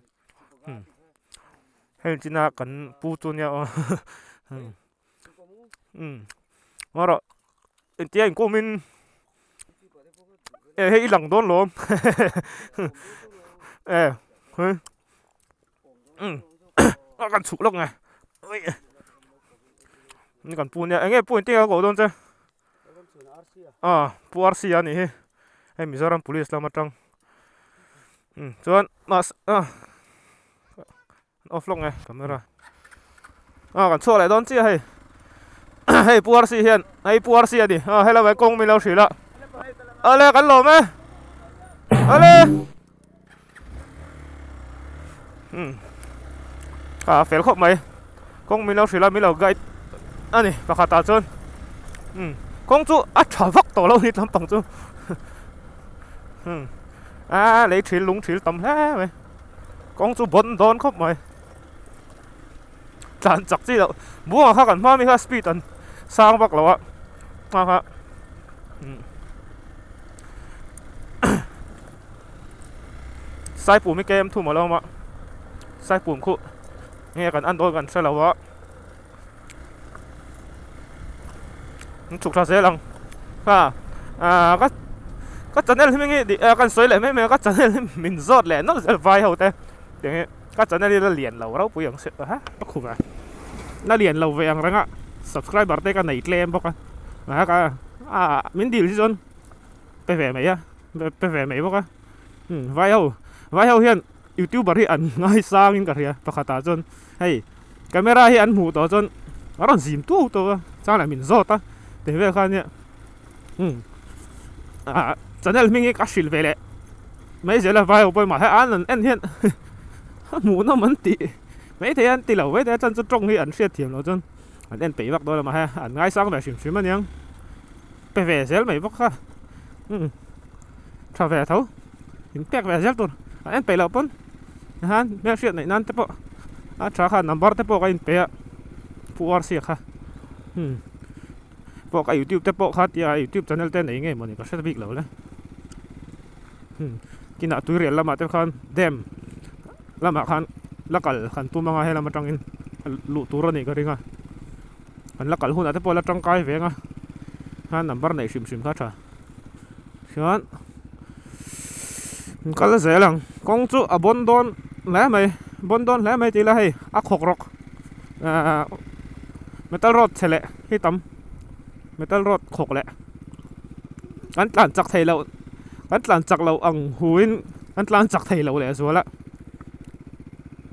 hei china kan pu chu nia aw. Umm ngarawh engtia inkawmin e hei i lang dawn lawm e he umm a kan chhuk lawk nge ni kan pu nia enge pu engtin nge ka koh dawn che a pu RC a nih hi hei Mizoram police lam atang umm chuan mahse a. Off lawk nge camera a kan chhuak leh dawn chiah hei hei pu RC hian hei pu RC a ni a hello vai kawng min lo hrilh a ale kan lawm e ale um a fel khawp mai kawng min lo hrilh a min lo guide a ni pakhat ah chuan um kawng chu a tha vak tawh lo ni lampang chu um a lei thil lung thil tam hle mai. Kawng chu bawn dawn khawp mai. Tlan chak chi loh. Buangah kha kan hma mi kha speed an sang vak lo a. Hma kha Saipum hi kem thum a lo awm a. Saipum khu nge kan an dawn kan hre lo a. An chhuk thla zel ang ha ah ka ka channel hi hming hi kan sawi leh mai mai a ka channel hi min zawt leh nawlh zel vai ho te tiang hi ka channel hi la lian lo ropui ang se ha ka khum a la lian lo ve ang reng a subscriber te ka nei tlem bawk a ah ka ah min dil hi chuan pe ve mai a pe ve mai bawk a vai ho vai ho hian youtuber hi an ngaisang in ka hria pakhat ah chuan hei camera hi an hmuh tawh chuan a rawn zim tuau tuau a chang leh min zawt a tih vel kha ania umm ah channel hming hi ka hrilh ve leh mai zel a vai ho pawimawh hi an en hian a hmuhnawm an tih maithei an ti lo maithei a chan chu tawng hi an hriat thiam loh chuan an en peih vak dawn a mahse an ngaisang ve hrim hrim aniang pe ve zel mai bawk kha umm tha ve tho in pek ve zel tur an en peih loh pawn tihian hmelhriat neih nan te pawh a tha kha number te pawh ka inpe a pu RC a kha umm pawh ka youtube te pawh kha tia youtube channel te nei ngei mawni ka hre bik lo le umm kinah tuirial lamah te khan dam lamah khan la kal kan tum anga helam atangin luh tur a nih ka ring a kan la kal hunah te pawh la tangkai ve ang a khan number neih hrim hrim kha a tha. Chuan kal zel ang kawng chu a bawn dawn hle mai bawn dawn hle mai tih ila hei a khawk rawk ahh metal rod chhe leh hi tam metal rod khawk leh kan tlan chak thei loh kan tlan chak loh ang hu in kan tlan chak thei loh leh zual a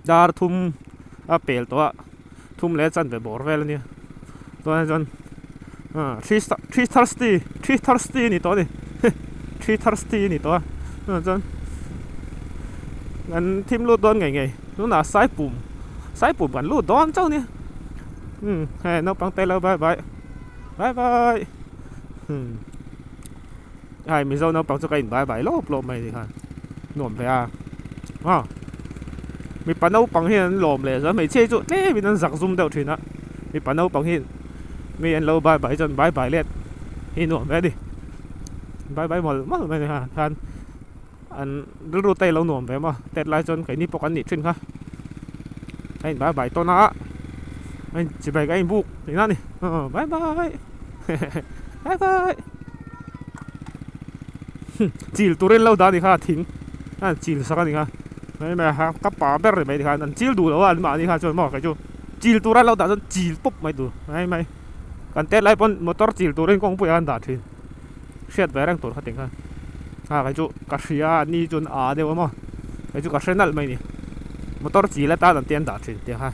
dar thum a pel tawh a. Thum leh chanve bawr vel a nia chuan chuan ah three three thirsty three thirsty a ni tawh a ni three thirsty a ni tawh a chuvang chuan kan thim lut dawn ngei ngei tunah saipum saipum kan lut dawn chauh a nia umm hei naupang te lo bye bye bye bye umm hei mizo naupang chu ka in bye bye lawp lawp mai a ni khan nuam ve a aw mipa naupang hian an lawm leh zual hmeichhia hi chu tlem in an zak zum deuh thin a mipa naupang hi mi an lo bye bye chuan bye bye let hi nuam ve a ni bye bye mawlh mawlh mai a ni kha khan an rilru te lo nuam ve maw tet lai chuan keini pawh kan nih thin kha a in bye bye tawn a a in chibai ka inbuk tihna a ni aw bye bye bye bye. Chil turin lo dah a ni kha thing a an chil sak a ni kha mai mai a ka pa ber mai ni khan an chil duh lo a an mahni kha chuan maw kei chu chil tura lo dah chuan chil pawp mai tur mai mai kan tet lai pawn motor chil turin kawngpui ah an dah thin hriat ve reng tur kha ting khan a kei chu ka hria a ni chuan a deuh a maw kei chu ka hre nalh mai ni motor chil atan an ti an dah thin tiang kha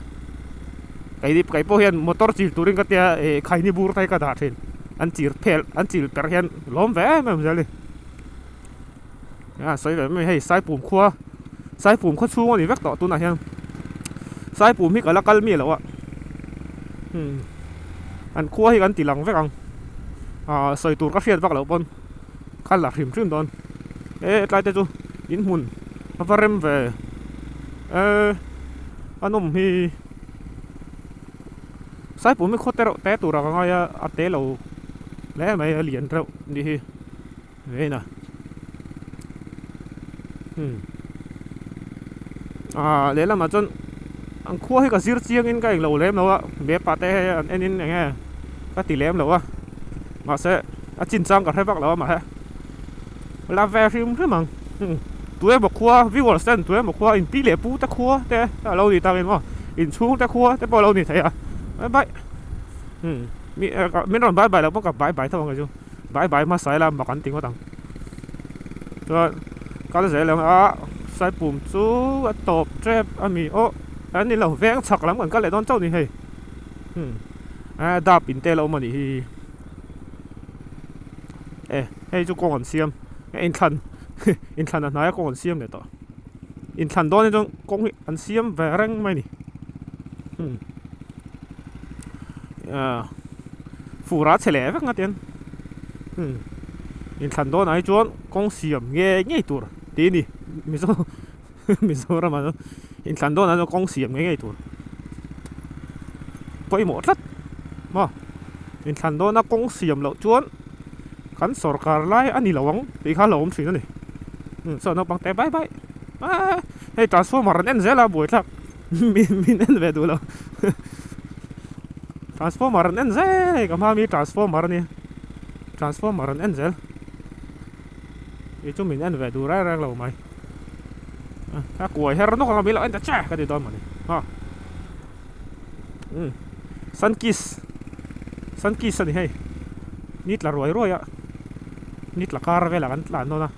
kei kei pawh hian motor chil turin ka tia ih khaini bur te hi ka dah thin. An chir phel an chil per hian lawm ve em em zel a ni a sawi ve mai hei saipum khua saipum khaw chhung a ni vek tawh tunah hian saipum hi ka la kal miah loh a umm an khua hi kan ti lang vek ang ah sawi tur ka hriat vak loh pawn ka la hrim hrim dawn e tlai te chu in hmun a va rem ve e a nawm hi. Saipum hi khaw te reuh te tur a ka ngai a a te lo hle mai a lian reuh nih hi vein a umm ah lehlamah chuan an khua hi ka zir chiang in ka englo lem lo a map ah te an en in eng nge. ka ti lem lo a mahse a chin chang ka hre vak lo a mahse la ve hrim hrim ang tu emaw khua viewers ten tu emaw khua in pi leh pu te khua te a lo ni takin maw inchhung te khua te pawh a lo ni thei a bye bye min rawn bye bye loh pawh ka bye bye tho ang kei chu bye bye hmasa ila mak an ti ngawt ang chuan kal zel ang a saipum chu a tawp tep a mi aw a ni lo veng chhak lam kan kal leh dawn chauh a ni hei. Hmm a dap in te la awm a nih hi e hei chu kawng an siam inthlan inthlan a hnaia kawng an siam leh tawh inthlan dawn hi chuan kawng hi an siam ve reng mai a ni hmm ah fur a chhe leh vek nga tian hmm inthlan dawnah hi chuan kawng siam ngei ngei tur tih a ni mizo. Mizoram ah chuan inthlan dawnah chuan kawng siam ngei ngei tur pawimawh tlat maw inthlan dawna kawng siam loh chuan kan sawrkar lai a ni lo ang tih kha a lo awm thin a ni saw naupang te bai bai aaa hei transformer an en zel a buaithlak min en ve duh lo transformer an en zel hei ka hma ami transformer a nia transformer an en zel. Kei chu min en ve duh reng reng lo mai. A kuai her nawk ang a mi lo en ta che ka ti dawn mawni. Ha. Um. Sun kiss. Sun kiss a ni hei. Ni tla ruai ruai a. Ni tla kar velah kan tlan dawn a.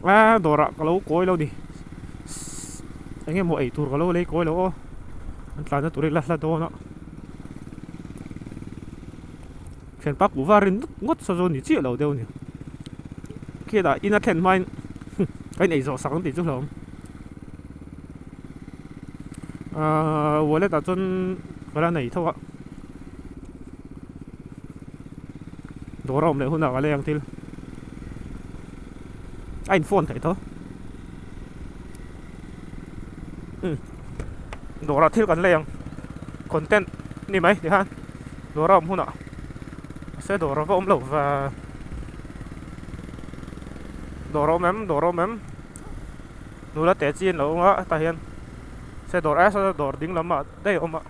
A dawrah ka lo kawi lo ni. Eng emaw ei tur ka lo lei kawi lo aw. An tlanna tur hi la hla dawn a. Thianpa kuhva rin ngawt ngawt saw chu ni chiah lo deuh a ni. Khiatah in a thlen hmain ka in eizawh sak ang tih chu hlauhawm. Ahh wallet ah chuan ka la nei tho a. Dawr a awm leh hunah ka lei ang thil. A in phone theih tho. Umm dawrah thil kan lei ang content ni mai ti khan dawr a awm hunah mahse dawr a va awm lo va dawr a awm em dawr a awm em nula te chi an lo awm a hetah hian se dawr aia saw dawr ding lamah daih a awm a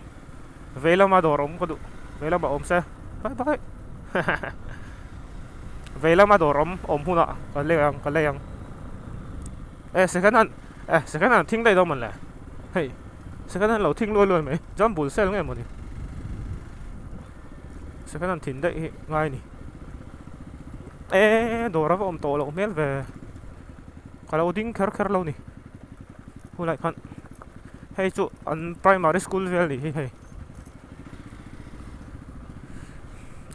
vei lama dawr awm ka duh vei lamah awm se bye bye vei lama dawr awm awm hunah ka lei ang ka lei ang. E second hand e second hand thing daih dawn mawn le hei second hand lo thing luai luai mai jambul sale nge mawni second hand thin daih hi ngai ni e dawr a va awm tawh loh hmel ve ka lo ding kher kher lo ni hulai khan hei chu an primary school vel nih hi hei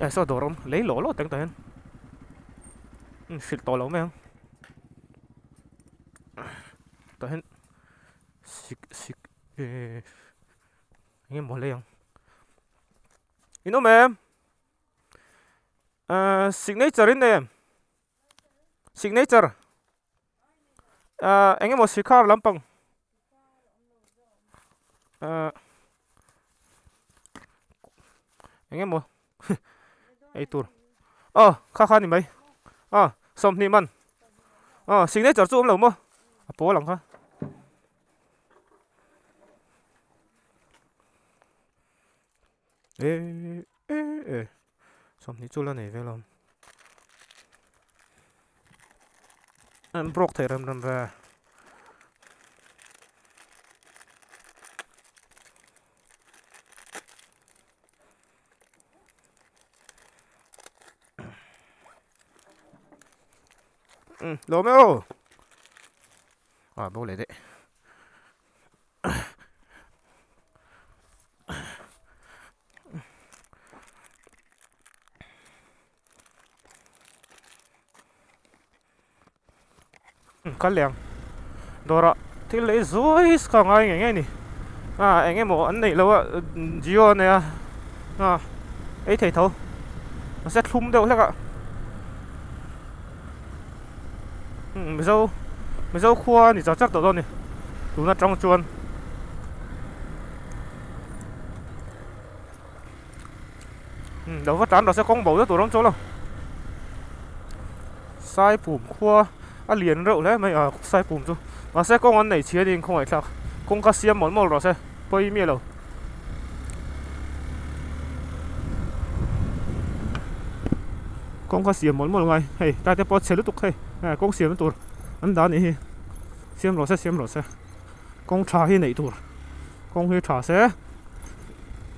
e saw dawr awm lei lawh lawh teng tah hian hrilh tawh lo mai ang. Tah hian sik sik ehh eng emaw lei ang in awm em ahh signature in nei em signature ahh eng emaw sikhar lampang ahh eng emaw ei tur aw kha kha a ni mai aw sawmhnih man aw signature chu awm lo maw a pawl ang kha eh eh eh sawmhnih chu la nei ve lo an broke thei rem rem ve. Lawm e aw ah bo leh daih Kal leh ang dawrah thil lei zuai ka ngai ngei ngei a ni ah eng emaw an neih loh a jio a nei a ah ei thei tho mahse thlum deuh hlek a mizo mizo khua a ni chak chak tawh dawn a ni tun atang chuan. Lo va tlan rawh se kawng bo zet tur a awm chuang lo Saipum khua a lian reuh hle mai a Saipum chu mahse kawng an nei chhia niin khawngaih thlak kawng kha siam mawlh mawlh rawh se pawi miah lo. Kawng kha siam mawlh mawlh ngai hei tlai te pawh a chhe lutuk hei kawng siamna tur an dah a nih hi siam rawh se siam rawh se kawng tha hi neih tur kawng hi tha se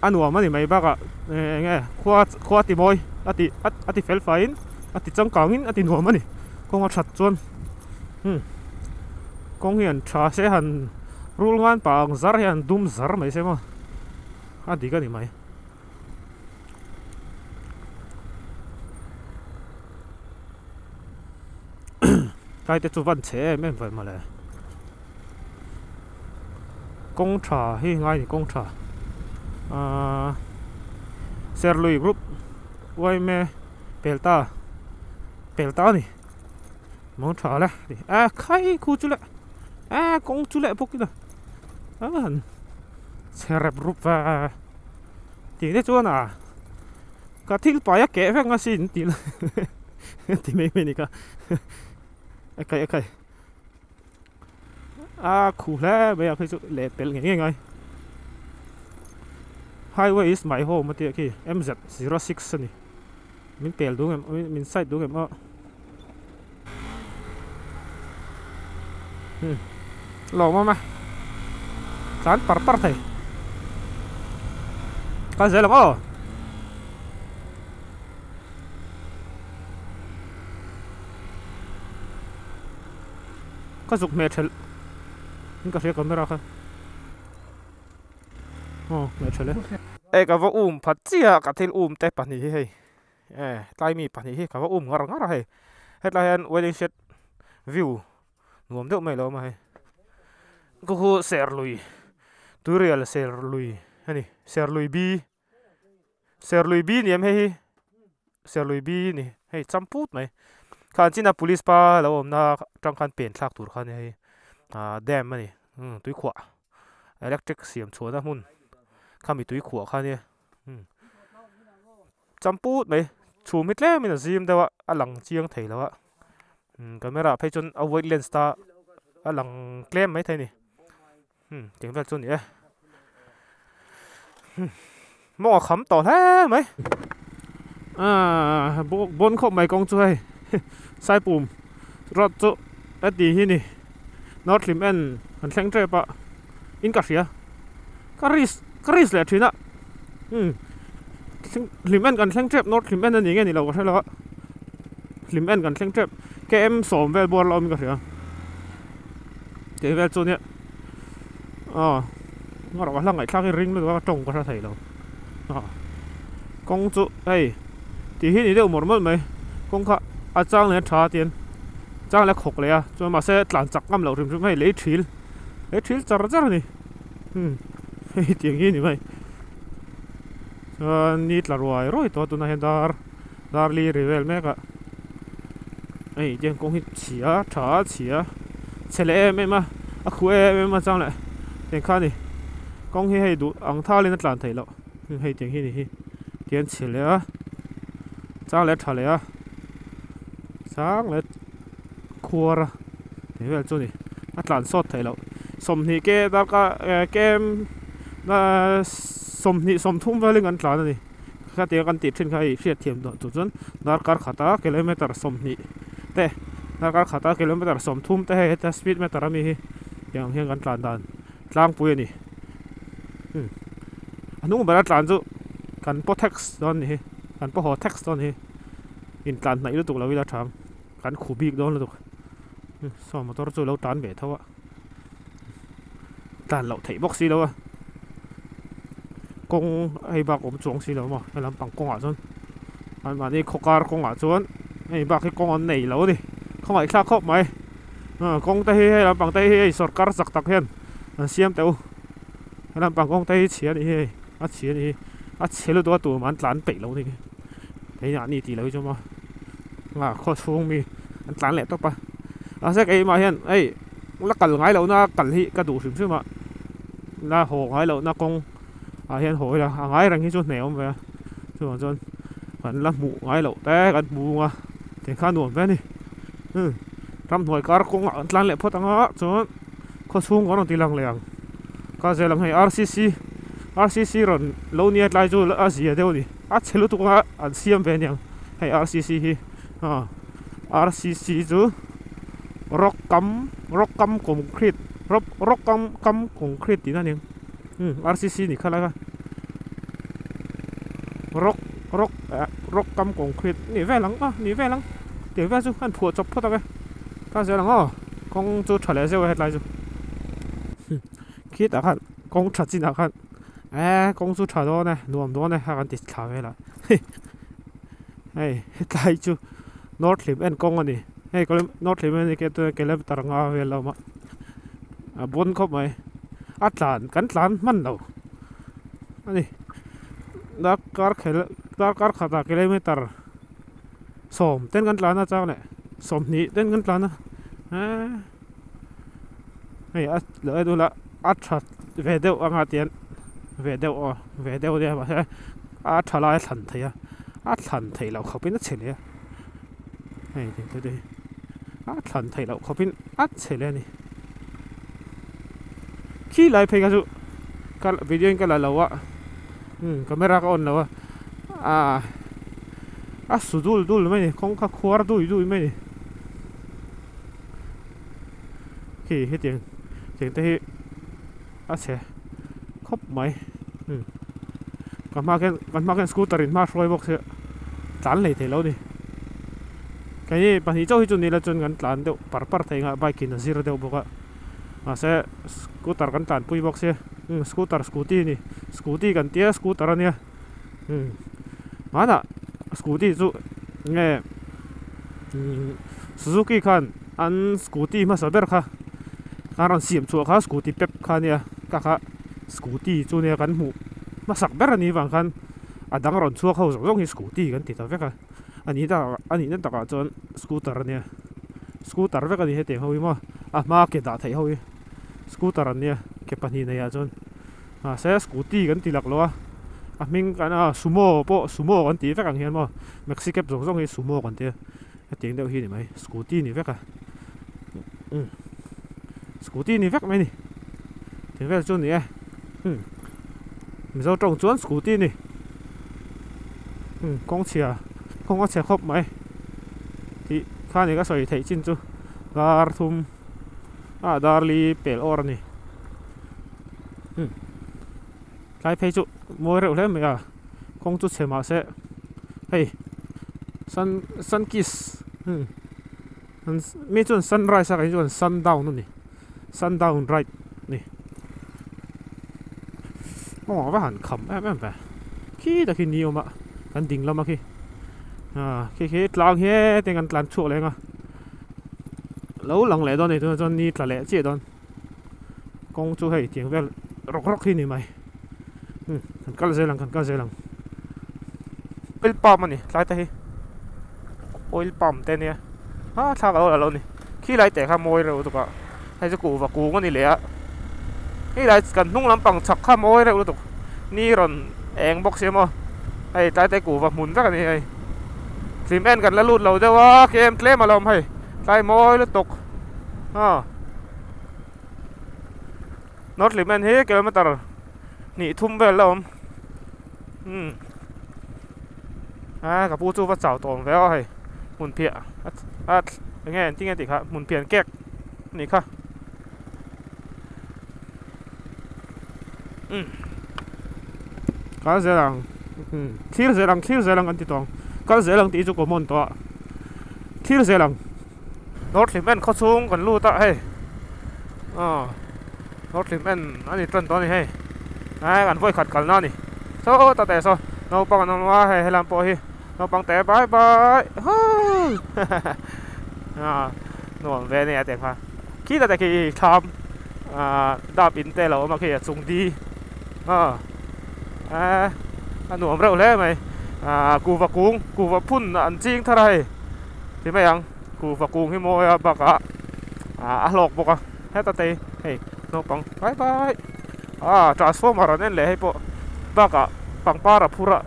a nuam a ni mai bakah eng nge khua khua a ti mawi a ti a ti fel faiin a ti changkangin a ti nuam a ni kawng a that chuan umm kawng hi an tha se han rul ngan pah ang zar hian dum zar mai se maw a dik a ni mai. Tlai te chu van chhe em em ve mawle kawng tha hi ngai ni kawng tha ahh Serlui group yma pel ta pel ta a ni mawng tha le a khai khu chu le a kawng chu leh bawk ila a han chhe rep rup va. Tih te chuan a ka thil pai a keh vek asin tih la ti mai mai ni kha a kai a kai a khu hle mai a khi chu leh pelh ngei ngei ngai highway is my home a tih khi M Z 06 a ni min pel duh em min side duh em aw lawm awm a tlan par par thei kal zel ang aw ka zuk hmeh thelh in ka hria camera kha aw hmeh thelh e e ka va um phat chiah ka thil um te pahnih hi hei. Eh tlai mi pahnih hi ka va um ngar ngar a hei hetlai hian wedding set view nuam deuh mai a lo awm a hei khu khu serlui tuirial serlui a ni serlui bi serlui bi ni em hei hi serlui bi a ni hei cham put mai kha an china police pa lo awm na atang khan pen thlak tur kha a ni hei ah dam a ni tuikhuah electric siam chhuahna hmun khami tuikhuah kha a nia. Champut mai chhum hi tlem in a zim deuh a a lang chiang thei lo a camera ah phei chuan a white lens ta a lang tlem mai thei a ni tiang vel chu a ni e mawng a kham tawh hle mai aaa bawn khawp mai kawng chu hei saipum road chu a ti hi ni north hlim en an thleng tep a in ka hria ka risk ka risk leh thin a umm hlim en kan thleng tep north hlim en a ni nge ni lo ka hre lo a hlim en kan thleng tep km sawm vel bawr la awm in ka hria tih vel chu nia aw ngarawh ka hla ngaihthlak hi ring lutuk a ka tawng ka hre thei lo aw kawng chu hei tih hi ni deuh mawlh mawlh mai kawng kha a chang leh a tha tian chang leh a khawk leh a chuan mahse tlan chak ngam loh hrim hrim hei lei thil he thil char char a ni umm hei tiang hi a ni mai chuan ni tla ruai ruai tawh a tunah hian dar dar li ri vel mek a hei tiang kawng hi chhia tha a chhia chhe leh em em a a khuh em em a chang leh tiang kha a ni kawng hi hei duh ang thalin a tlan theih loh hei tiang hi a ni hi tiang chhe leh a chang leh a tha leh a chang leh. khuar a tih vel chu a ni a tlan sawt theih loh sawmhnih ke darkar eh kem sawmhnih sawmthum velin kan tlan a ni khatia kan tih thin kha hei hriat thiam duh tur chuan darkar khata kilometer sawmhnih te darkar khata kilometer sawmthum te hei heta speed meter ami hi tiang hian kan tlan dan tlangpui a ni a hnung bera tlan chu kan paw tax dawn a ni hi kan paw haw tax dawn a ni hi intlan hnaih lutuk lo ila tha ang. Kan khu bik dawn lutuk saw motor chu lo tan ve tho a tlan loh theih bawk si lo a kawng hei bak awm chuang si lo maw he lampang kawngah chuan an mahni khaw kar kawngah chuan hei bak hi kawng an nei lo a ni khawngaih thlak khawp mai kawng te hi hei lampang te hi hei sawrkar chak tak hian an siam teh u he lampang kawng te hi chhia a nih hi hei a chhia a nih hi a chhe lutuk a tumah an tlan peih lo a ni hei mahni tih loh hi chu maw. A khaw chhung mi an tlan leh tawp a mahse keimah hian hei la kal ngai lohna kal hi ka duh hrim hrim a la haw ngai lohna kawng ah hian haw ila a ngai reng hi chu hneh awm ve a chuvang chuan kan la hmuh ngai loh te kan hmu a tiang kha a nuam ve a ni umm ramhnuai kar kawng ah kan tlan leh phawt ang a chuan khaw chhung kan rawn ti lang leh ang ka zel ang hei R C C R C C rawn lo nia tlai chu a zia deuh a ni a chhe lutuk a an siam ve aniang. Hei RCC hi aw RCC chu rock kam rock kam concrete rock rock kam kam concrete tihna a ni ang umm RCC ni kha lai kha rock rock eh rock kam concrete ni vel ang a ni vel ang tih vel chu a inphuah chawp phawt ang e ka zel ang aw kawng chu tha leh zeuh a hetlai chu khitah khan kawng tha chinah khan eh kawng chu tha dawn e nuam dawn e a kan ti thla vel a hei hetlai chu north hlim en kawng a ni hei north hlim en hi kilometer nga vel a awm a a bawn khawp mai a tlan kan tlan hman lo a ni darkar khel darkar khatah kilometer sawm ten kan tlan a chang leh sawmhnih ten kan tlan a eee hei a lo en ula a tha ve deuh anga tian ve deuh aw ve deuh ania mahse a tha lai a thlan theih a a thlan theih loh khawpin a chhe leh a hei te te hi a thlan theih loh khawpin a chhe leh a ni khi lai phei kha chu ka video in ka la lo a umm camera ka on lo a ah a su dul dul mai a ni kawng kha khuar dui dui mai a ni khi hetiang tiang te hi a chhe khawp mai umm ka hma khian kan hma khian scooter in hma hruai bawk se tlan hlei thei lo a ni keini pahnih chauh hi chu ni la chuan kan tlan deuh par par thei ang a bike in a zir deuh bawk a mahse scooter kan tlan pui bawk sia umm scooter scooty a ni scooty kan tia scooter a nia umm hmanah scooty chu nge umm suzuki khan an scooty hmasa ber kha a rawn siam chhuah kha scooty pep kha ania ka kha scooty chu nia kan hmuh hmasak ber a nih vang khan a dang rawn chhuak ho zawng zawng hi scooty kan ti ta vek a a nih takah a nihna takah chuan scooter a nia scooter vek a ni hetiang ho hi maw a hma ke dah theih ho hi scooter an nia ke pahnih nei ah chuan mahse scooty kan ti lak lo a a hming kan a sumo pawh sumo kan tih vek ang hian maw maxi cab zawng zawng hi sumo kan tia hetiang deuh hi a ni mai scooty ni vek a umm scooty ni vek mai a ni tih vel chu a ni e umm mizo tawng chuan scooty a ni umm kawng chhia kawng a chhe khawp mai tih kha ni ka sawi theih chin chu dar thum ah dar li pel awr a ni umm tlai phei chu mawi reuh hle mai a kawng chu chhe mahse hei sun sun kiss umm mi chuan sunrise a kei chuan sundown a ni sundown ride a ni aw a va han kham em em ve khi tak hi ni awm a kan ding lam a khi ah khi khi tlang he teng an tlan chhuak leh ang a lo lang leh dawn a ni tunah chuan ni tla leh chiah dawn kawng chu hei tiang vel rawk rawk hi a ni mai umm kan kal zel ang kan kal zel ang oil palm a ni tlai te hi oil palm te ania a thlak alo la lo a ni khi lai teh kha mawi reuh lutuk a hei chu kuhva kung a ni leh a hei lai kan hnung lampang chhak kha mawi reuh lutuk ni rawn eng bawk sia maw hei tlai te kuhva hmun vek a ni hei hlim en kan la lut lo deuh a kem tlem a lo awm hei tlai mawi lutuk aw. North Liman hi kilometer hnih thum vel la awm umm a ka pu chu va chau tawm ve aw hei hmun phiah a eng nge engtin nge tih kha hmun phian kek a nih kha umm kal zel ang umm thlir zel ang thlir zel ang an ti tawh ang kal zel ang tih hi chu common tawh a thlir zel ang. North Hlimen khaw chhung kan lut a hei aw North Hlimen a ni tan tawh a ni hei eh kan vawi khat kalna a ni saw ta teh saw naupang an awm a hei helam pawh hi naupang te bye bye hoo ah nuam ve a nia teh kha khi ta te khi thlam ah dap in te a lo awm a khi a chung di aw eh a nuam reuh hle mai ah kuhva kung kuhva phun an ching thar a hei. Ti mai ang kuhva kung hi mawi a bakah ah a hlawk bawk a heta te hi hei naupang bye bye ah transformer an en leh hei pawh bakah pangpar a phur a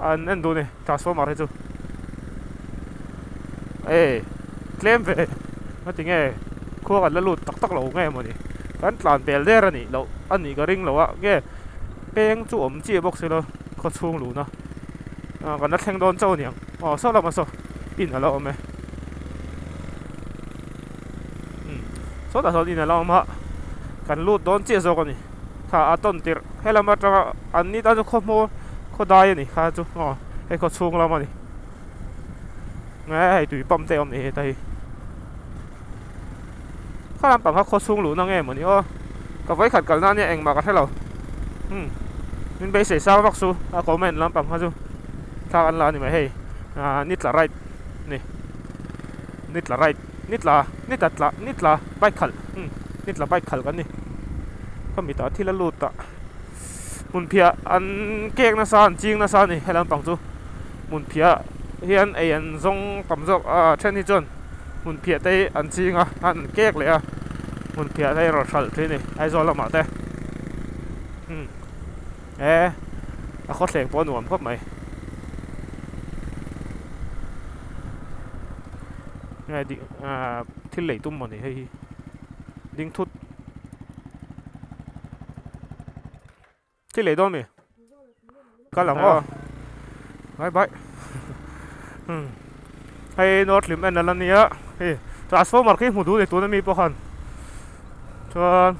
an en duh a ni transformer hi chu eh tlem ve heti nge khua kan la lut tak tak lo nge mawni kan tlan pel der a nih loh a nih ka ring lo a nge peng chu awm chiah bawk silo khaw chhung luhna. Kan la thleng dawn chauh a niang. Aw saw lamah saw in a lo awm e. Umm sawtah sawn in a lo awm a, kan lut dawn chiah zawk a ni. Kha a tawn tirh helam atanga an ni tan chu khaw hmawr khaw dai a ni kha chu aw hei khaw chhung lam a ni. Nge hei tui pump te a awm ni heta hi. Kha lampang kha khaw chhung luhna nge mawni aw ka vawikhat kalna ania engmah ka hrelo umm min beisei sang vak chu a comment lampang kha chu thla an la a ni mai hei ah ni tla right ni ni tla right ni tla ni tla tla ni tla bike khalh umm ni tla bike khalh kan ni ka mitah thil a lut a hmunphiah an kek nasa an ching nasa a ni he lampang chu hmunphiah hian ei an zawng tam zawk a then hi chuan. Hmun phiah te hi an ching a an kek leh a hmun phiah te hi rawn hralh thin a ni Aizawl lamah te umm e a khawthleng pawh a nuam khawp mai nge ding ah thil lei tum maw ni hei hi ding thut. Thil lei dawn mi? Kal ang aw. Bye bye. Hmm. Hei North Lim en ala nia. Hei transformer khi hmu duh ni tuna mi pawh khan. Chuan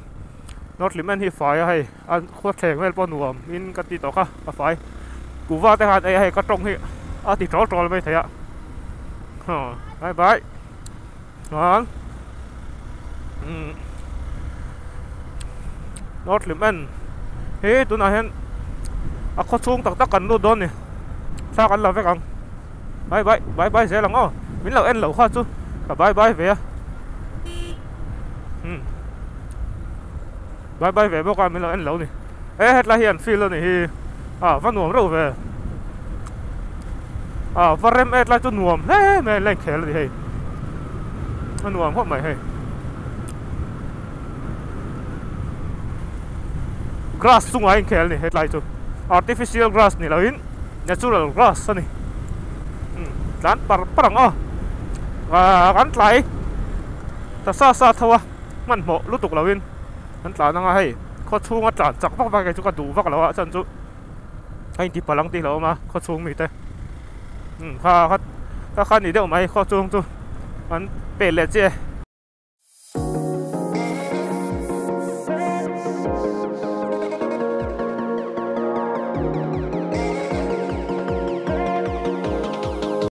North Lim en hi fai a hei a khua thleng vel pawh nuam in ka ti tawh kha a fai. Kuhva te khan ei a hei ka tawng hi a ti tawl tawl mai thei a. Bye bye. Chuan umm North Lim en hi tunah hian a khaw chhung tak tak kan lut dawn a ni thla kan la vek ang bye bye bye bye zel ang aw min lo en loh kha chu ka bye bye ve a umm bye bye ve bawk a min lo en lo a ni e hetlai hi an field a ni hi ah va nuam reuh ve ah va rem e tlai chu nuam hle mai a leng khel a ni hei a nuam khawp mai hei grass chungah a inkhel a ni hetlai chu artificial grass ni loin natural grass a ni umm tlan par par ang aw ah kan tlai ta sa sa tho a hmanhmawh lutuk loin kan tlan anga hei khaw chhunga tlan chak vak vak hi chu ka duh vak lo a chuan chu a inti palh ang tih hlauh awm a khaw chhung mite umm kha kha kha kha ni deuh mai khaw chhung chu an peh leh chiah e.